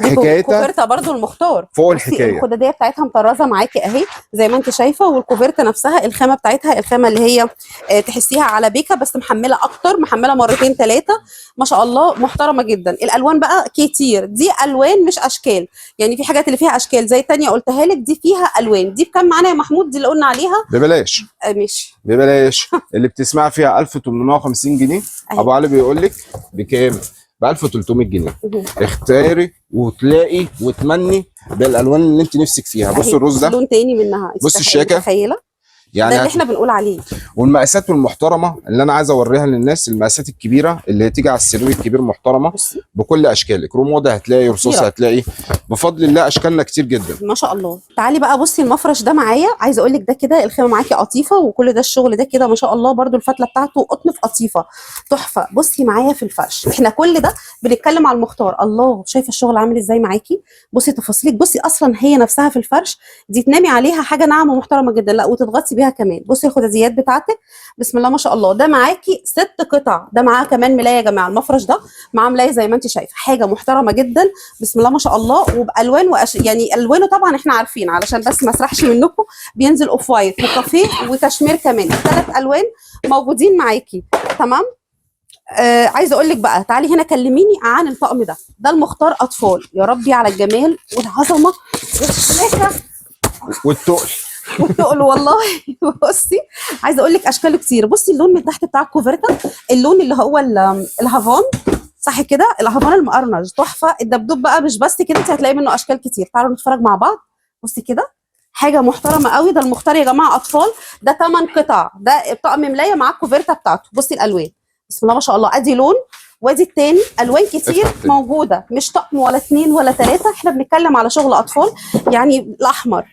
حكايتها كوفرتا برضو المختار فوق بصي الحكاية. الخداديه بتاعتها مطرزه معاكي اهي زي ما انت شايفه، والكوفرتا نفسها الخامة بتاعتها الخامة اللي هي تحسيها على بيكا بس محمله اكتر، محمله مرتين ثلاثة، ما شاء الله محترمه جدا. الالوان بقى كتير، دي الوان مش اشكال، يعني في حاجات اللي فيها اشكال زي الثانية قلتها لك، دي فيها الوان. دي بكام معانا يا محمود؟ دي اللي قلنا عليها ببلاش. ماشي ببلاش. اللي بتسمع فيها 1850 جنيه، أهي. ابو علي بيقول لك بكام؟ ب 1300 جنيه. مهم. اختاري وتلاقي وتمني بالالوان اللي انت نفسك فيها. بص أهي. الرز ده، لون تاني منها. بص الشياكه. متخيله يعني ده اللي احنا بنقول عليه. والمقاسات المحترمة اللي انا عايز اوريها للناس، المقاسات الكبيرة اللي هتيجي على السرير الكبير محترمه بصي بكل اشكالك. رمادي هتلاقي، رصاص كتيرة. هتلاقي، بفضل الله اشكالنا كتير جدا ما شاء الله. تعالي بقى بصي المفرش ده معايا، عايزه اقول لك ده كده الخامة معاكي قطيفة، وكل ده الشغل ده كده ما شاء الله، برده الفتله بتاعته قطن في قطيفة تحفة. بصي معايا في الفرش، احنا كل ده بنتكلم على المختار. الله، شايفه الشغل عامل ازاي معاكي؟ بصي تفاصيلك، بصي اصلا هي نفسها في الفرش دي تنامي عليها حاجة ناعمة محترمه جدا، لا وتضغطي بيها كمان. بصي الخداديات بتاعتك بسم الله ما شاء الله، ده معاكي 6 قطع، ده معاه كمان ملايه يا جماعة. المفرش ده معاه ملايه زي ما انت شايفه، حاجة محترمه جدا بسم الله ما شاء الله، وبالوان يعني الوانه طبعا احنا عارفين علشان بس ما اسرحش منكم، بينزل off white وكافيه وكشمير كمان، 3 الوان موجودين معاكي. تمام. عايزه اقول لك بقى، تعالي هنا كلميني عن الطقم ده، ده المختار اطفال. يا ربي على الجمال والعظمة والشياكه والتقل والتقل والله. بصي عايزه اقول لك اشكاله كتير. بصي اللون من تحت بتاع الكوفرتا، اللون اللي هو الهافان، صح كده؟ الهافان المقرنج تحفة. الدبدوب بقى مش بس كده، انت هتلاقي منه اشكال كتير. تعالوا نتفرج مع بعض. بصي كده حاجة محترمه قوي. ده المختار يا جماعة اطفال، ده 8 قطع، ده طقم ملايه مع الكوفرتا بتاعته. بصي الالوان بسم الله ما شاء الله، ادي لون وادي التاني، الوان كتير موجودة، مش طقم ولا 2 ولا 3. احنا بنتكلم على شغل اطفال. يعني الاحمر،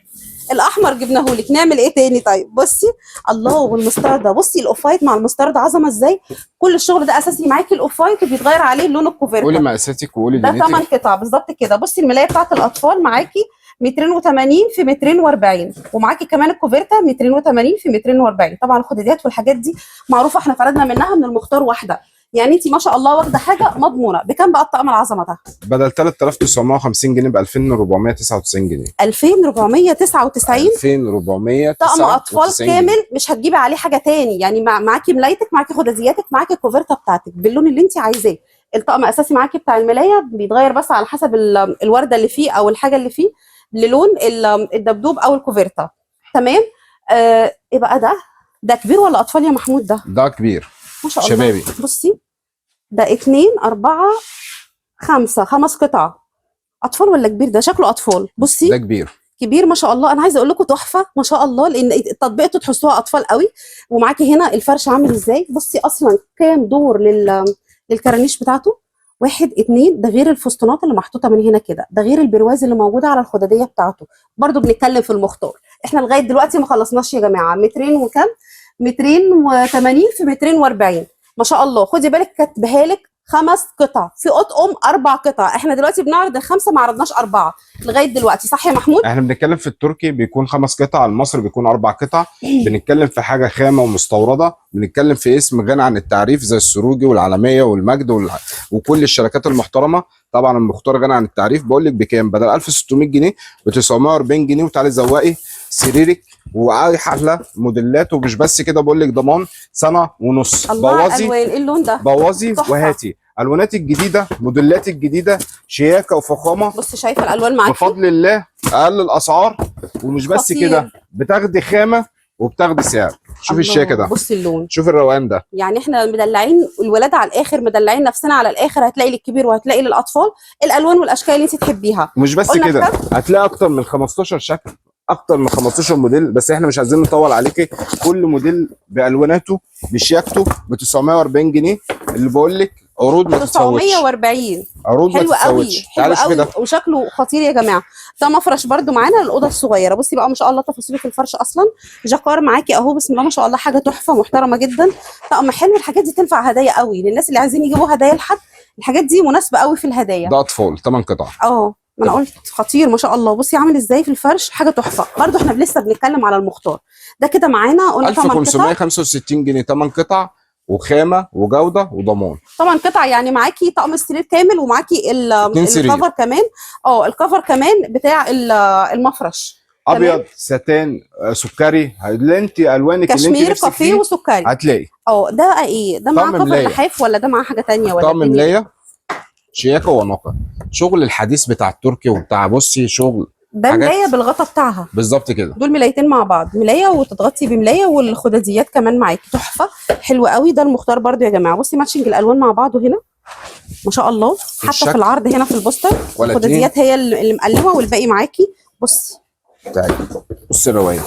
الاحمر جبناهولك، نعمل ايه تاني؟ طيب بصي الله، والمستردة، بصي ال off white مع المستردة عظمه ازاي. كل الشغل ده اساسي معاكي ال off white، وبيتغير عليه لون الكوفرتا. قولي مقاساتك وقولي ده دنيتك. 8 قطع بالظبط كده. بصي الملايه بتاعت الاطفال معاكي 280 في 240، ومعاكي كمان الكوفرتا 280 في 240. طبعا الخداديات والحاجات دي معروفة، احنا فردنا منها من المختار واحدة، يعني انت ما شاء الله واخده حاجة مضمونه. بكام بقى الطقم العظمة ده؟ بدل 3950 جنيه ب 2499 جنيه. 2499 2499 طقم اطفال كامل، مش هتجيبي عليه حاجة تاني. يعني معاكي ملايتك، معاكي خدادياتك، معاكي الكوفرتا بتاعتك باللون اللي انت عايزاه. الطقم اساسي معاكي بتاع الملايه، بيتغير بس على حسب الورده اللي فيه او الحاجة اللي فيه للون الدبدوب او الكوفرتا. تمام. ايه بقى ده؟ ده كبير ولا اطفال يا محمود؟ ده ده كبير ما شاء الله شبابي. بصي ده 2 4 5، 5 قطع. اطفال ولا كبير؟ ده شكله اطفال. بصي ده كبير، كبير ما شاء الله. انا عايزه اقول لكم تحفة ما شاء الله، لان تطبيقته تحسوها اطفال قوي. ومعاكي هنا الفرش عامل ازاي. بصي اصلا كام دور للكرانيش بتاعته، 1 2، ده غير الفسطونات اللي محطوطة من هنا كده، ده غير البرواز اللي موجودة على الخداديه بتاعته. برضو بنتكلم في المختار، احنا لغاية دلوقتي ما خلصناش يا جماعة. مترين وكام؟ 280 في 240 ما شاء الله. خدي بالك كاتبها لك 5 قطع، في اطقم 4 قطع. احنا دلوقتي بنعرض ال5، ما عرضناش 4 لغاية دلوقتي، صح يا محمود؟ احنا بنتكلم في التركي بيكون 5 قطع، المصري بيكون 4 قطع. بنتكلم في حاجة خامة ومستورده، بنتكلم في اسم غني عن التعريف زي السروجي والعالمية والمجد وكل الشركات المحترمة. طبعا المختار غني عن التعريف. بقول لك بكام؟ بدل 1600 جنيه ب 940 جنيه. وتعالي زوقي سريرك واحلى موديلات. ومش بس كده، بقول لك ضمان 1.5 سنة. الله، الوان، ايه اللون ده؟ بوظي وهاتي الوانات الجديدة، موديلات الجديدة، شياكه وفخامه. بصي شايفه الالوان معاكي بفضل الله، اقل الاسعار. ومش بس كده، بتاخدي خامة وبتاخدي سعر. شوفي الشياكه ده، بصي اللون، شوفي الروقان ده. يعني احنا مدلعين الولاد على الاخر، مدلعين نفسنا على الاخر. هتلاقي للكبير وهتلاقي للاطفال الالوان والاشكال اللي انت تحبيها. مش بس كده، هتلاقي اكتر من 15 شكل، اكتر من 15 موديل. بس احنا مش عايزين نطول عليكي. كل موديل بالواناته بشياكته ب 940 جنيه. اللي بقول لك عروض ما تتفوتش. 940 عروض ما حلو قوي، تتفوتش. حلو قوي وشكله خطير يا جماعة. ده مفرش برده معانا للاوضه الصغيرة. بصي بقى ما شاء الله تفاصيله في الفرش اصلا، جاكار معاكي اهو بسم الله ما شاء الله، حاجة تحفة محترمه جدا. طقم حلو. الحاجات دي تنفع هدايا قوي للناس اللي عايزين يجيبوا هدايا لحد، الحاجات دي مناسبة قوي في الهدايا. ده اطفال 8 قطع. ما انا قلت خطير ما شاء الله. بصي عامل ازاي في الفرش، حاجة تحفة. برضو احنا لسه بنتكلم على المختار ده كده معانا. قلنا 1565 جنيه 8 قطع. وخامه وجوده وضمان. طبعا قطع، يعني معاكي طقم السرير كامل ومعاكي 2 سرير. ال cover كمان. ال cover كمان بتاع المفرش. ابيض، ساتان، سكري، اللي انت الوانك اللي انت كشمير، نفسك كافيه فيه وسكري هتلاقي. ده بقى ايه ده؟ معاه طقم cover ملاية. لحاف ولا ده معاه حاجة تانية ولا طقم الدنيا؟ ملايه، شياكه ونقه، شغل الحديث بتاع التركي وبتاع، بصي شغل ده حاجات. ملايه بالغطا بتاعها. بالظبط كده. دول ملايتين مع بعض، ملايه وتتغطي بملايه، والخداديات كمان معاكي، تحفة حلوة قوي. ده المختار برضو يا جماعة. بصي matching الالوان مع بعضه هنا ما شاء الله، حتى الشكل. في العرض هنا في البوستر ولا الخداديات هي اللي مقلمه والباقي معاكي. بصي تعالي بصي الرواية،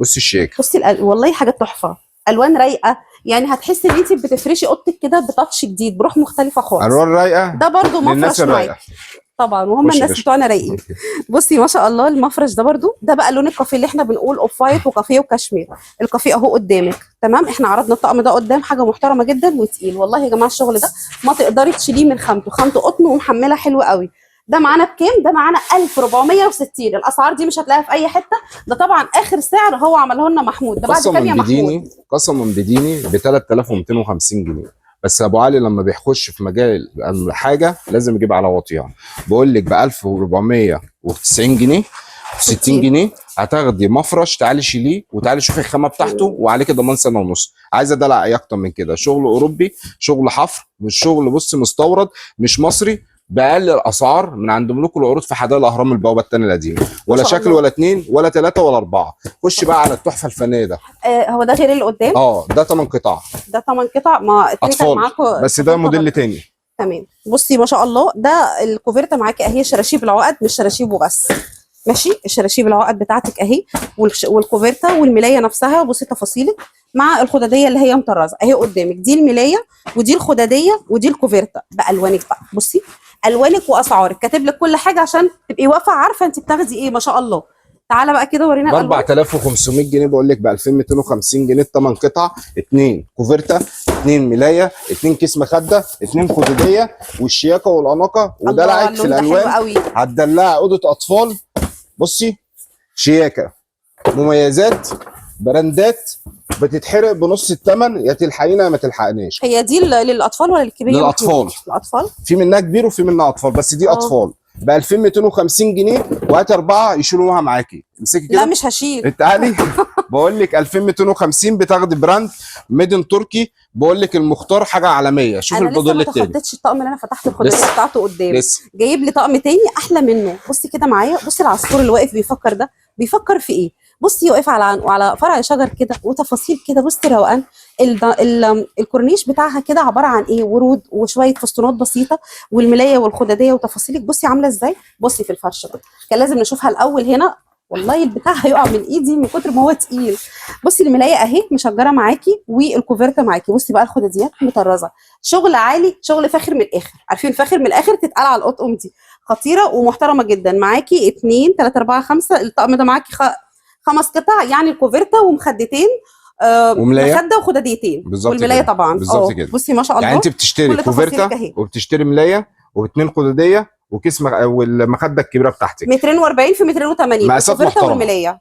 بصي الشياكه. بصي والله حاجات تحفة، الوان رايقة، يعني هتحسي ان انت بتفرشي اوضتك كده ب touch جديد، بروح مختلفة خالص. الوان رايقة ده برضو للناس مفرش الرايقه. معاكي طبعا، وهم خش يا الناس باشا. بتوعنا رايقين. بصي ما شاء الله المفرش ده برضو، ده بقى لون الكافيه اللي احنا بنقول off white وكافيه وكشمير. الكافيه اهو قدامك، تمام. احنا عرضنا الطقم ده قدام، حاجة محترمه جدا وتقيل. والله يا جماعة الشغل ده ما تقدري تشيليه من خامته، خامته قطن ومحمله حلو قوي. ده معانا بكام؟ ده معانا 1460. الاسعار دي مش هتلاقيها في اي حتة، ده طبعا اخر سعر هو عمله لنا محمود. ده بعد كام يا قسما محمود؟ بديني، قسما بديني ب 3250 جنيه. بس ابو علي لما بيخش في مجال الحاجة لازم يجيب على وطيها. بقول لك ب 1490 جنيه، 60 جنيه هتاخدي مفرش، تعالي شيليه وتعالي شوفي الخامة بتاعته، وعليك ضمان سنة ونص. عايزه دلع ايه اكتر من كده؟ شغل اوروبي، شغل حفر، مش شغل بص مستورد، مش مصري، باقل الاسعار من عند ملوك العروض في حدائق الاهرام البوابة الثانية القديمة. ولا شاء شكل الله. ولا اتنين ولا ثلاثة ولا اربعة. خش بقى على التحفة الفنية ده. هو ده غير اللي قدام؟ ده 8 قطع. ده 8 قطع، ما التاني كان اطفال معاكم بس ده موديل تاني. تمام. بصي ما شاء الله ده الكوفرته معاكي اهي، شراشيب العقد مش شراشيب وبس، ماشي. الشراشيب العقد بتاعتك اهي، والكوفرته والملايه نفسها. بصي تفاصيلك مع الخداديه اللي هي مطرزه اهي قدامك. دي الملايه ودي الخداديه ودي الكوفرته بالوانك بقى. بصي الوانك واسعارك، كاتب لك كل حاجة عشان تبقي واقفة عارفه انت بتاخدي ايه. ما شاء الله. تعالى بقى كده ورينا ب الالوان. 4500 جنيه، بقول لك ب 2250 جنيه الثمان قطع، 2 كوفرته، 2 ملايه، 2 كيس مخده، 2 خدوديه، والشياكه والاناقه ودلعك في اللون ده حلو الالوان. قوي. هتدلعي اوضة اطفال. بصي شياكه، مميزات، براندات، بتتحرق بنص الثمن، يا تلحقينا يا ما تلحقناش. هي دي للاطفال ولا للكبير؟ للاطفال. للاطفال. في منها كبير وفي منها اطفال، بس دي اطفال ب 2250 جنيه، وهات اربعة يشيلوها معاكي. امسكي كده. لا مش هشيل. تعالي بقول لك 2250 بتاخدي brand made in تركي، بقول لك المختار حاجة عالمية. شوف انا لسه الموديل ما التاني. تخطيتش الطقم اللي انا فتحت الخداديه لسه. بتاعته قدام. لسه جايب لي طقم تاني احلى منه. بصي كده معايا، بصي العصفور اللي واقف بيفكر ده بيفكر في ايه. بصي واقف على على فرع شجر كده وتفاصيل كده. بصي روقان الكورنيش بتاعها كده عبارة عن ايه، ورود وشوية فستانات بسيطة والملايه والخداديه وتفاصيلك. بصي عامله ازاي. بصي في الفرش بقى كان لازم نشوفها الاول هنا. والله البتاع هيقع من ايدي من كتر ما هو تقيل. بصي الملايه اهي مشجره معاكي والكوفرته معاكي. بصي بقى الخداديات مطرزه، شغل عالي، شغل فاخر من الاخر. عارفين فاخر من الاخر تتقال على القطقم دي. خطيرة ومحترمه جدا. معاكي 2 3 4 5، الطقم ده معاكي 5 قطع، يعني الكوفرته ومخدتين، وملاية. مخده وخداديتين بالظبط والملايه كده. طبعا. بالظبط كده. بصي ما شاء الله. يعني انت بتشتري كل تفاصيلك كوفرته اهي. وبتشتري ملايه واثنين خداديه وكيس والمخده الكبيرة بتاعتك. 240 في 280. مقاسات الكوفرته محترمة. والملايه.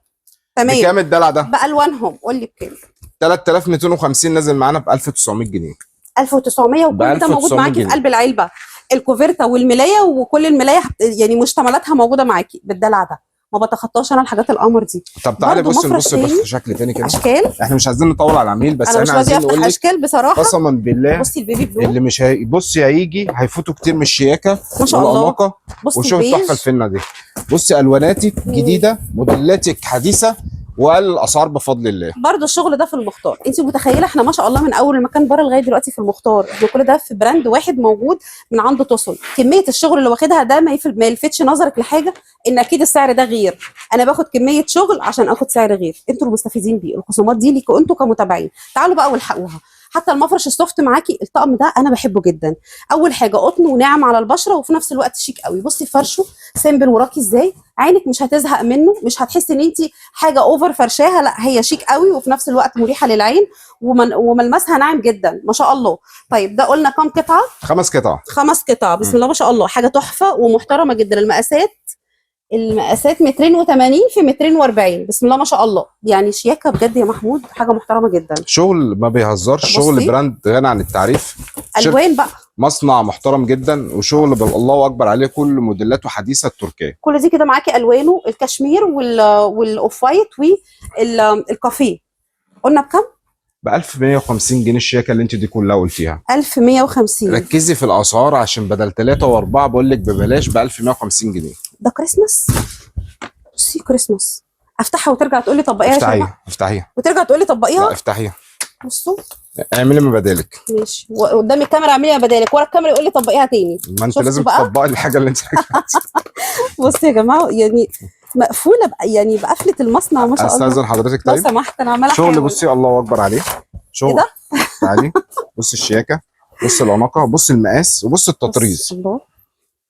تمام. بكام الدلع ده؟ بالوانهم قول لي بكام. 3250 نازل معانا ب 1900 جنيه. 1900 وكل ده موجود 1900 معاكي في جنيه. قلب العلبة، الكوفرته والملايه، وكل الملايه يعني مشتملاتها موجودة معاكي بالدلع ده. ما بتخطاش انا الحاجات القمر دي. طب تعالي برضو بصي مفرش نبص بس تاني. شكل تاني كده. اشكال. احنا مش عايزين نطول على العميل، بس انا مش احنا راضية عايزين افتح نقول لك اشكال بصراحة. قسما بالله بصي ال baby blue اللي مش هي... بصي هيجي هيفوتوا كتير من الشياكه ما شاء الله. والاناقه. بصي وشوف البيج. التحفة الفنه دي. بصي الواناتك جديدة، موديلاتك حديثه، واقل الاسعار بفضل الله. برضو الشغل ده في المختار. انت متخيله احنا ما شاء الله من اول المكان بره لغاية دلوقتي في المختار، احنا كل ده في brand واحد موجود من عند توصل. كمية الشغل اللي واخدها ده ما يلفتش نظرك لحاجة ان اكيد السعر ده غير. انا باخد كمية شغل عشان اخد سعر غير. انتوا المستفيدين بيه، الخصومات دي ليكوا انتوا كمتابعين. تعالوا بقى والحقوها. حتى المفرش ال soft معاكي، الطقم ده انا بحبه جدا. اول حاجة قطن وناعم على البشرة وفي نفس الوقت شيك قوي. بصي فرشه simple وراكي ازاي، عينك مش هتزهق منه، مش هتحسي ان انت حاجة over فرشاها، لا هي شيك قوي وفي نفس الوقت مريحه للعين وملمسها ناعم جدا ما شاء الله. طيب ده قلنا كام قطعه؟ 5 قطع. 5 قطع. بسم الله ما شاء الله، حاجة تحفة ومحترمه جدا. المقاسات المقاسات 280 في 240. بسم الله ما شاء الله، يعني شياكه بجد يا محمود، حاجة محترمه جدا. شغل ما بيهزرش، شغل بصي. brand غني عن التعريف. الوان بقى، مصنع محترم جدا، وشغل الله اكبر عليه، كل موديلاته حديثه التركية. كل دي كده معاكي الوانه، الكشمير وال off white والكافيه. قلنا بكام؟ ب 1150 جنيه الشياكه اللي انت دي كلها قلتيها. 1150. ركزي في الاسعار عشان بدل 3 و4 بقول لك ببلاش ب 1150 جنيه. ده كريسماس. بصي كريسماس، افتحها وترجع تقول لي طبقيها يا شيماء. افتحيها افتحيها. وترجع تقول لي طبقيها. لا افتحيها. بصوا اعملي ما بدالك. ماشي، قدام الكاميرا اعملي بدالك، ورا الكاميرا يقول لي طبقيها تاني. ما انت شفتوا لازم بقى؟ تطبقي الحاجة اللي انت بصي يا جماعة، يعني مقفولة يعني بقفله المصنع ما شاء الله. استاذن حضرتك. لو طيب سمحت انا عماله شغل احاول. بصي الله اكبر عليه شغل. إيه ده؟ تعالي بصي الشياكه، بصي العناقه، بصي المقاس، وبصي التطريز. بص الله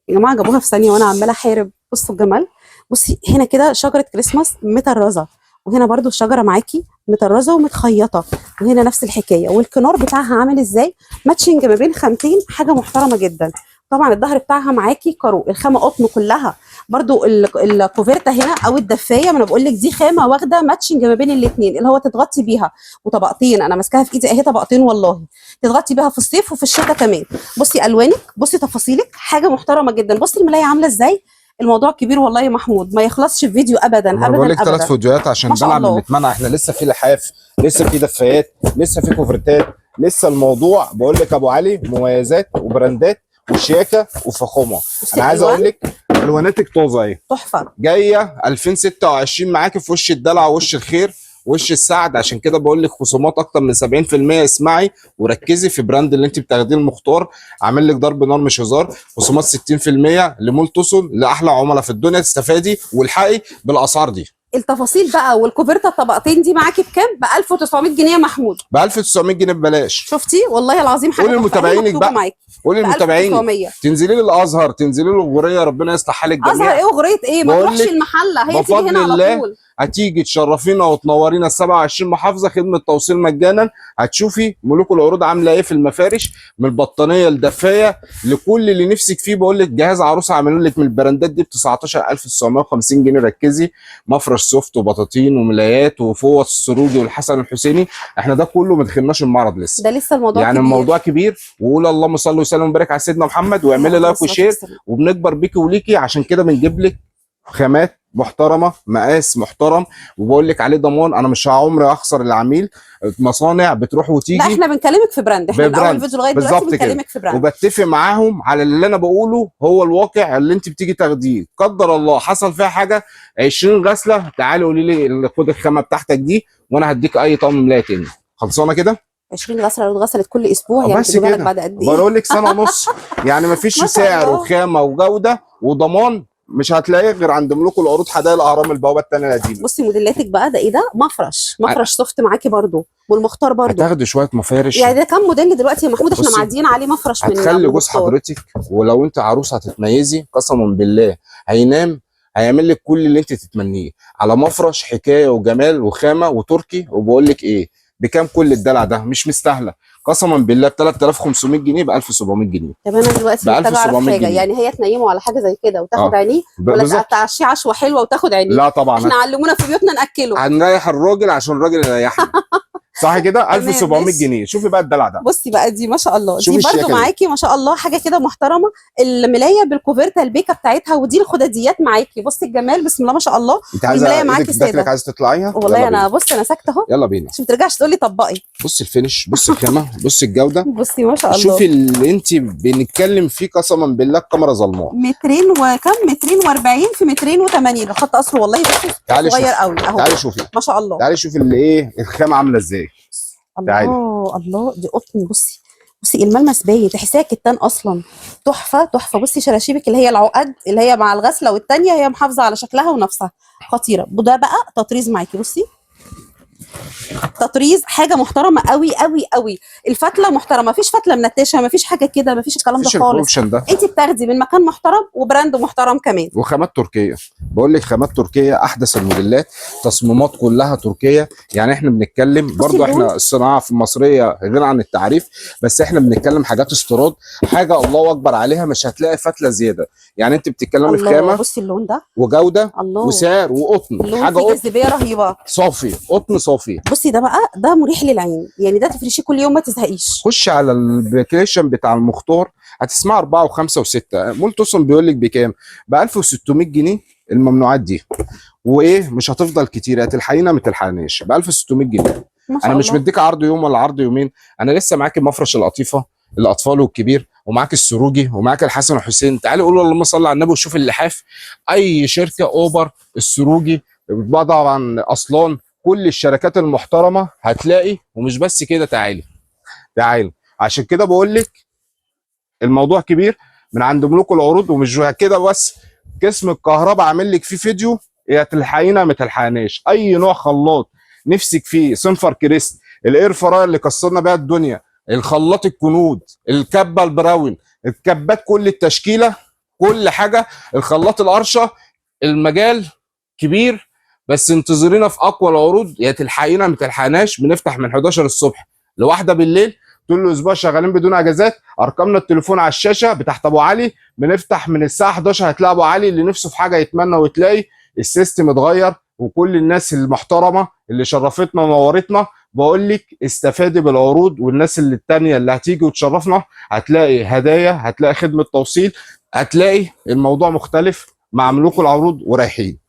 يا جماعة، جابوها في ثانية وانا عماله احارب. بصوا الجمال. بصي هنا كده شجرة كريسماس مطرزه، وهنا برضو الشجرة معاكي مطرزه ومتخيطه، وهنا نفس الحكاية. والكنار بتاعها عامل ازاي، matching ما بين خامتين، حاجة محترمه جدا. طبعا الظهر بتاعها معاكي كارو، الخامة قطن كلها برضو. الكوفرتا هنا او الدفايه، ما انا بقول لك دي خامة واخده matching ما بين الاثنين، اللي هو تتغطي بيها، وطبقتين انا ماسكاها في ايدي اهي، طبقتين والله تتغطي بيها في الصيف وفي الشتاء كمان. بصي الوانك، بصي تفاصيلك، حاجة محترمه جدا. بصي الملايه عامله ازاي. الموضوع كبير والله يا محمود، ما يخلصش في فيديو ابدا انا بقول ابدا لك 3 ابدا. فيديوهات عشان ما شاء دلع من الله. اللي اتمنع. احنا لسه في لحاف، لسه في دفايات، لسه في كوفرتات، لسه الموضوع بقول لك ابو علي مميزات وبراندات وشياكه وفخامه. بصي انا عايز الألوان اقول لك الواناتك طازة اهي، تحفة جاية 2026 معاكي في وش الدلع ووش الخير وش السعد. عشان كده بقول لك خصومات اكتر من 70%. اسمعي وركزي في brand اللي انت بتاخديه المختار، عامل لك ضرب نار مش هزار. خصومات 60% لمول توسون لاحلى عملاء في الدنيا. تستفادي والحقي بالاسعار دي. التفاصيل بقى. والكوفرتا الطبقتين دي معاكي بكام؟ ب 1900 جنيه يا محمود. ب 1900 جنيه ببلاش. شفتي والله العظيم حاجة قولي تحفة. أهي لمتابعينك مكتوبة بقى. معاكي قولي ب للمتابعين 1900. تنزلي لي الازهر، تنزلي لي الغوريه، ربنا يصلح حالك ازهر جميعا. ايه وغريه ايه؟ ما بقول تروحش لك المحلة، هي تيجي بفضل هنا على الله طول. هتيجي تشرفينا وتنورينا 27 محافظة، خدمة توصيل مجانا. هتشوفي ملوك العروض عامله ايه في المفارش، من البطانيه الدفايه لكل اللي نفسك فيه. بقول لك جهاز عروسه عاملين لك من البراندات دي ب 19950 جنيه. ركزي، مفرش soft وبطاطين وملايات وفوط السروجي والحسن الحسيني. احنا ده كله ما دخلناش المعرض لسه، ده لسه الموضوع يعني كبير. الموضوع كبير. وقول اللهم صل وسلم وبارك على سيدنا محمد، واعملي عليه like الصلاة و share، والسلام. وبنكبر بيكي وليكي. عشان كده بنجيب لك خامات محترمه، مقاس محترم، وبقول لك عليه ضمان. انا مش عمري اخسر العميل. مصانع بتروح وتيجي. لا احنا بنكلمك في brand، احنا من اول ب brand. فيديو لغاية دلوقتي بالظبط كده. بنكلمك في brand. وبتفق معاهم على اللي انا بقوله هو الواقع اللي انت بتيجي تاخديه. قدر الله حصل فيها حاجة 20 غسله، تعالي قولي لي خد الخامة بتاعتك دي وانا هديك اي طقم ملايه تاني. خلصانه كده؟ 20 غسله لو اتغسلت كل اسبوع يعني بس تجيبها لك كده. بعد قد ايه؟ بقول لك سنة ونص، يعني مفيش ما شاء سعر الله. وخامه وجوده وضمان مش هتلاقيه غير عند ملوك العروض، حدائق الاهرام، البوابة الثانية القديمة. بصي موديلاتك بقى، ده ايه ده؟ مفرش، مفرش soft معاكي برضو، والمختار برضو. هتاخدي شوية مفارش. يعني ده كام موديل دلوقتي يا محمود؟ احنا بصي، معديين عليه مفرش من هتخلي من جوز المختار. حضرتك، ولو انت عروسه هتتميزي قسما بالله. هينام هيعمل لك كل اللي انت تتمنيه على مفرش، حكاية وجمال وخامه وتركي. وبقول لك ايه، بكام كل الدلع ده؟ مش مستاهلة قسما بالله. ب 3500 جنيه، ب 1700 جنيه. طب انا دلوقتي ب محتاجه اعرف 1700 حاجة، جنيه. يعني هي تنيمه على حاجة زي كده وتاخد آه. عينيه، ولا بالظبط. تعشيه عشوه حلوة وتاخد عينيه؟ لا طبعا، احنا علمونا في بيوتنا ناكله. هنريح الراجل عشان الراجل يريحنا. صح كده؟ تمام، 1700 ماشي. جنيه. شوفي بقى الدلع ده. بصي بقى دي ما شاء الله، شوفي دي برضو الشياكة دي. معاكي ما شاء الله، حاجة كده محترمه. الملايه بالكوفرتا البيكه بتاعتها، ودي الخداديات معاكي. بصي الجمال، بسم الله ما شاء الله. انت عايزه والملايه معاكي ايدك داخلك ساده. عايزه تطلعيها؟ والله يلا انا بينا. بصي انا ساكته اهو، يلا بينا. عشان ما ترجعش تقولي طبقي. بصي ال finish، بصي الخامة، بصي الجودة. بصي ما شاء الله. شوفي اللي انت بنتكلم فيه، قسما بالله الكاميرا ظلماه. مترين وكم؟ مترين و40 في مترين و80. الخط اصله والله بصي تعالي صغير شوفي. قوي اهو. تعالي شوفي، ما شاء الله. تعالي شوفي اللي ايه الخامة عامله ازاي. تعالي. الله الله، دي قطن. بصي بصي الملمس باين، تحسيها كتان اصلا. تحفة تحفة. بصي شراشيبك اللي هي العقد اللي هي مع الغسله والتانية، هي محافظة على شكلها ونفسها، خطيرة. وده بقى تطريز معاكي. بصي تطريز، حاجة محترمه قوي قوي قوي. الفتله محترمه، مفيش فتله منتشه، مفيش حاجة كده، مفيش الكلام ده مفيش خالص. ال correction ده. انت بتاخدي من مكان محترم و brand محترم كمان. وخامات تركيه، بقول لك خامات تركيه، احدث الموديلات، تصميمات كلها تركيه. يعني احنا بنتكلم برضو اللون. احنا الصناعة في المصرية غير عن التعريف، بس احنا بنتكلم حاجات استيراد، حاجة الله اكبر عليها، مش هتلاقي فتله زيادة. يعني انت بتتكلمي في الله، خامة بصي اللون ده، وجوده الله، وسعر وقطن، اللون حاجة فيه قطن جاذبية رهيبة. صافي، قطن صافي. بصي ده بقى، ده مريح للعين، يعني ده تفرشيه كل يوم ما تزهقيش. خش على ال application بتاع المختار هتسمع 4 و5 و6. مول توسون بيقول لك بكام؟ ب 1600 جنيه الممنوعات دي، وايه مش هتفضل كتير، هتلحقينا ما تلحقناش ب 1600 جنيه. ما شاء انا مش الله. مديك عرض يوم ولا عرض يومين، انا لسه معاك المفرش القطيفه الاطفال والكبير، ومعاك السروجي، ومعاك الحسن وحسين. تعالي قول اللهم صل على النبي وشوف اللحاف. اي شركة، اوبر، السروجي، طبعا اصلان، كل الشركات المحترمة هتلاقي. ومش بس كده، تعالي تعالي، عشان كده بقول لك الموضوع كبير من عند ملوك العروض. ومش كده بس، قسم الكهرباء عامل لك فيه فيديو، يا تلحقينا ما تلحقناش. اي نوع خلاط نفسك فيه، سنفر كريست، ال air fryer اللي كسرنا بيها الدنيا، الخلاط الكنود، الكبه البراون، الكبات كل التشكيلة، كل حاجة، الخلاط القرشه، المجال كبير. بس انتظرينا في اقوى العروض، يا تلحقينا ما تلحقناش. بنفتح من 11 الصبح لواحدة بالليل طول الاسبوع، شغالين بدون اجازات. ارقامنا التليفون على الشاشة بتاعت ابو علي. بنفتح من الساعة 11 هتلاقي ابو علي، اللي نفسه في حاجة يتمنى وتلاقي. ال system اتغير، وكل الناس المحترمة اللي شرفتنا ونورتنا بقول لك استفادي بالعروض. والناس اللي التانية اللي هتيجي وتشرفنا هتلاقي هدايا، هتلاقي خدمة توصيل، هتلاقي الموضوع مختلف مع ملوك العروض ورايحين.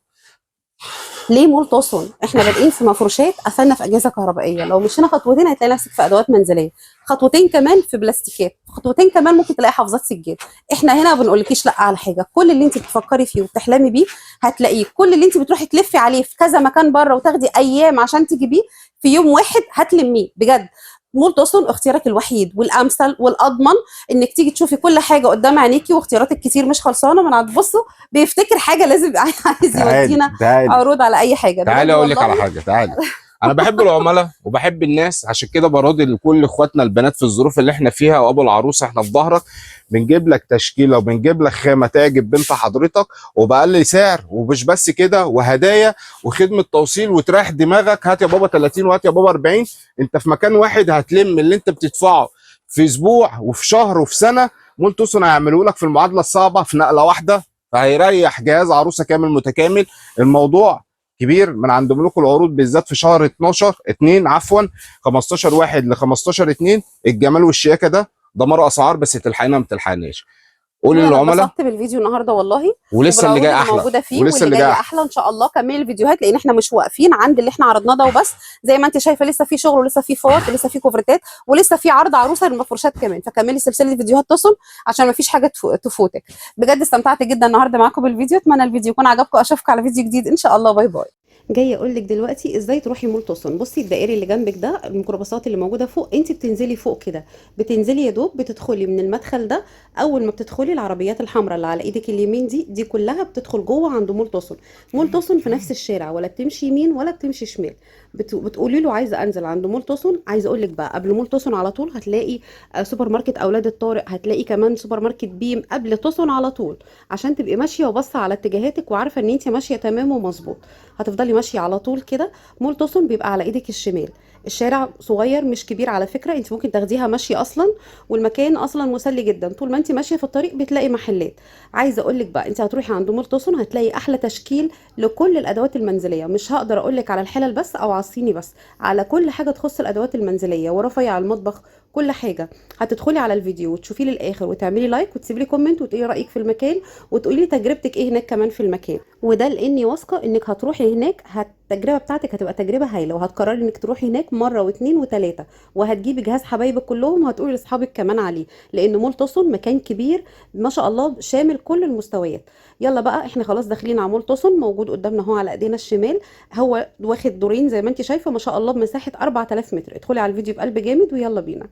ليه مول توسون؟ احنا بادئين في مفروشات، قفلنا في اجهزة كهربائية، لو مشينا خطوتين هتلاقي نفسك في ادوات منزلية، خطوتين كمان في بلاستيكات، خطوتين كمان ممكن تلاقي حافظات سجاد. احنا هنا ما بنقولكيش لا على حاجة، كل اللي انت بتفكري فيه وبتحلمي بيه هتلاقيه، كل اللي انت بتروحي تلفي عليه في كذا مكان بره وتاخدي ايام عشان تجيبيه في يوم واحد هتلميه بجد. مول توسون اختيارك الوحيد والامثل والاضمن انك تيجي تشوفي كل حاجة قدام عينيكي، واختياراتك كتير مش خلصانه. من عند بصوا بيفتكر حاجة لازم عايز يودينا تعالي عروض على اي حاجة. تعالي بجد اقول لك والله. على حاجة. تعالي، انا بحب العملاء وبحب الناس، عشان كده براضي لكل اخواتنا البنات في الظروف اللي احنا فيها. وابو العروسة احنا في ظهرك، بنجيب لك تشكيله وبنجيب لك خامة تعجب بنت حضرتك وباقل سعر. ومش بس كده، وهدايا وخدمه توصيل وتريح دماغك. هات يا بابا 30 وهات يا بابا 40، انت في مكان واحد هتلم اللي انت بتدفعه في اسبوع وفي شهر وفي سنة. مول توسون هيعملوا لك في المعادلة الصعبة في نقله واحدة، فهيريح جهاز عروسه كامل متكامل. الموضوع كبير من عند ملوك العروض، بالذات في شهر 12 2 عفوا 15 1 ل 15 2. الجمال والشياكه ده دمار اسعار، بس تلحقنا ما تلحقناش. قولي انا للعملاء اتبسطت بالفيديو النهارده والله، ولسه اللي جاي وبالعروض احلى، موجودة فيه، ولسه واللي اللي جاي جاي احلى. احلى ان شاء الله. كملي الفيديوهات لان احنا مش واقفين عند اللي احنا عرضناه ده وبس، زي ما انت شايفه لسه في شغل ولسه في فوط ولسه في كوفرتات ولسه في عرض عروسه للمفروشات كمان. فكملي سلسلة فيديوهات توصل عشان ما فيش حاجة تفوتك. بجد استمتعت جدا النهارده معاكم بالفيديو، اتمنى الفيديو يكون عجبكم. اشوفكم على فيديو جديد ان شاء الله. bye bye. جاية اقول لك دلوقتي ازاي تروحي مول توسون. بصي الدائري اللي جنبك ده، الميكروباصات اللي موجودة فوق، انت بتنزلي فوق كده، بتنزلي يا دوب بتدخلي من المدخل ده. اول ما بتدخلي العربيات الحمراء اللي على ايدك اليمين دي كلها بتدخل جوه عند مول توسون. مول توسون في نفس الشارع، ولا بتمشي يمين ولا بتمشي شمال. بتقولي له عايزه انزل عند مول توسون. عايزه اقول لك بقى قبل مول توسون على طول هتلاقي سوبر ماركت اولاد الطارق، هتلاقي كمان سوبر ماركت بيم قبل توسون على طول، عشان تبقي ماشية وبصه على اتجاهاتك وعارفه ان انت ماشية تمام ومظبوط. هتفضلي ماشية على طول كده. مول توسون بيبقى على ايدك الشمال. الشارع صغير مش كبير على فكرة، انت ممكن تاخديها ماشية اصلا، والمكان اصلا مسلي جدا. طول ما انت ماشية في الطريق بتلاقي محلات. عايزه اقول لك بقى انت هتروحي عند مول توسون هتلاقي احلى تشكيل لكل الادوات المنزلية. مش هقدر اقول لك على الحلل بس او على الصيني بس، على كل حاجة تخص الادوات المنزلية ورفيع المطبخ، كل حاجة. هتدخلي على الفيديو وتشوفيه للاخر وتعملي like وتسيبي لي comment وتقولي رايك في المكان وتقولي لي تجربتك ايه هناك كمان في المكان. وده لاني واثقة انك هتروحي هناك التجربة بتاعتك هتبقى تجربه هايلة، وهتقرري انك تروحي هناك مرة واثنين وثلاثة، وهتجيبي جهاز حبايبك كلهم وهتقولي لاصحابك كمان عليه، لان مول توسون مكان كبير ما شاء الله شامل كل المستويات. يلا بقى احنا خلاص داخلين على مول توسون، موجود قدامنا اهو على ايدينا الشمال. هو واخد دورين زي ما انت شايفه ما شاء الله بمساحة 4000 متر. ادخلي على الفيديو بقلب جامد ويلا بينا.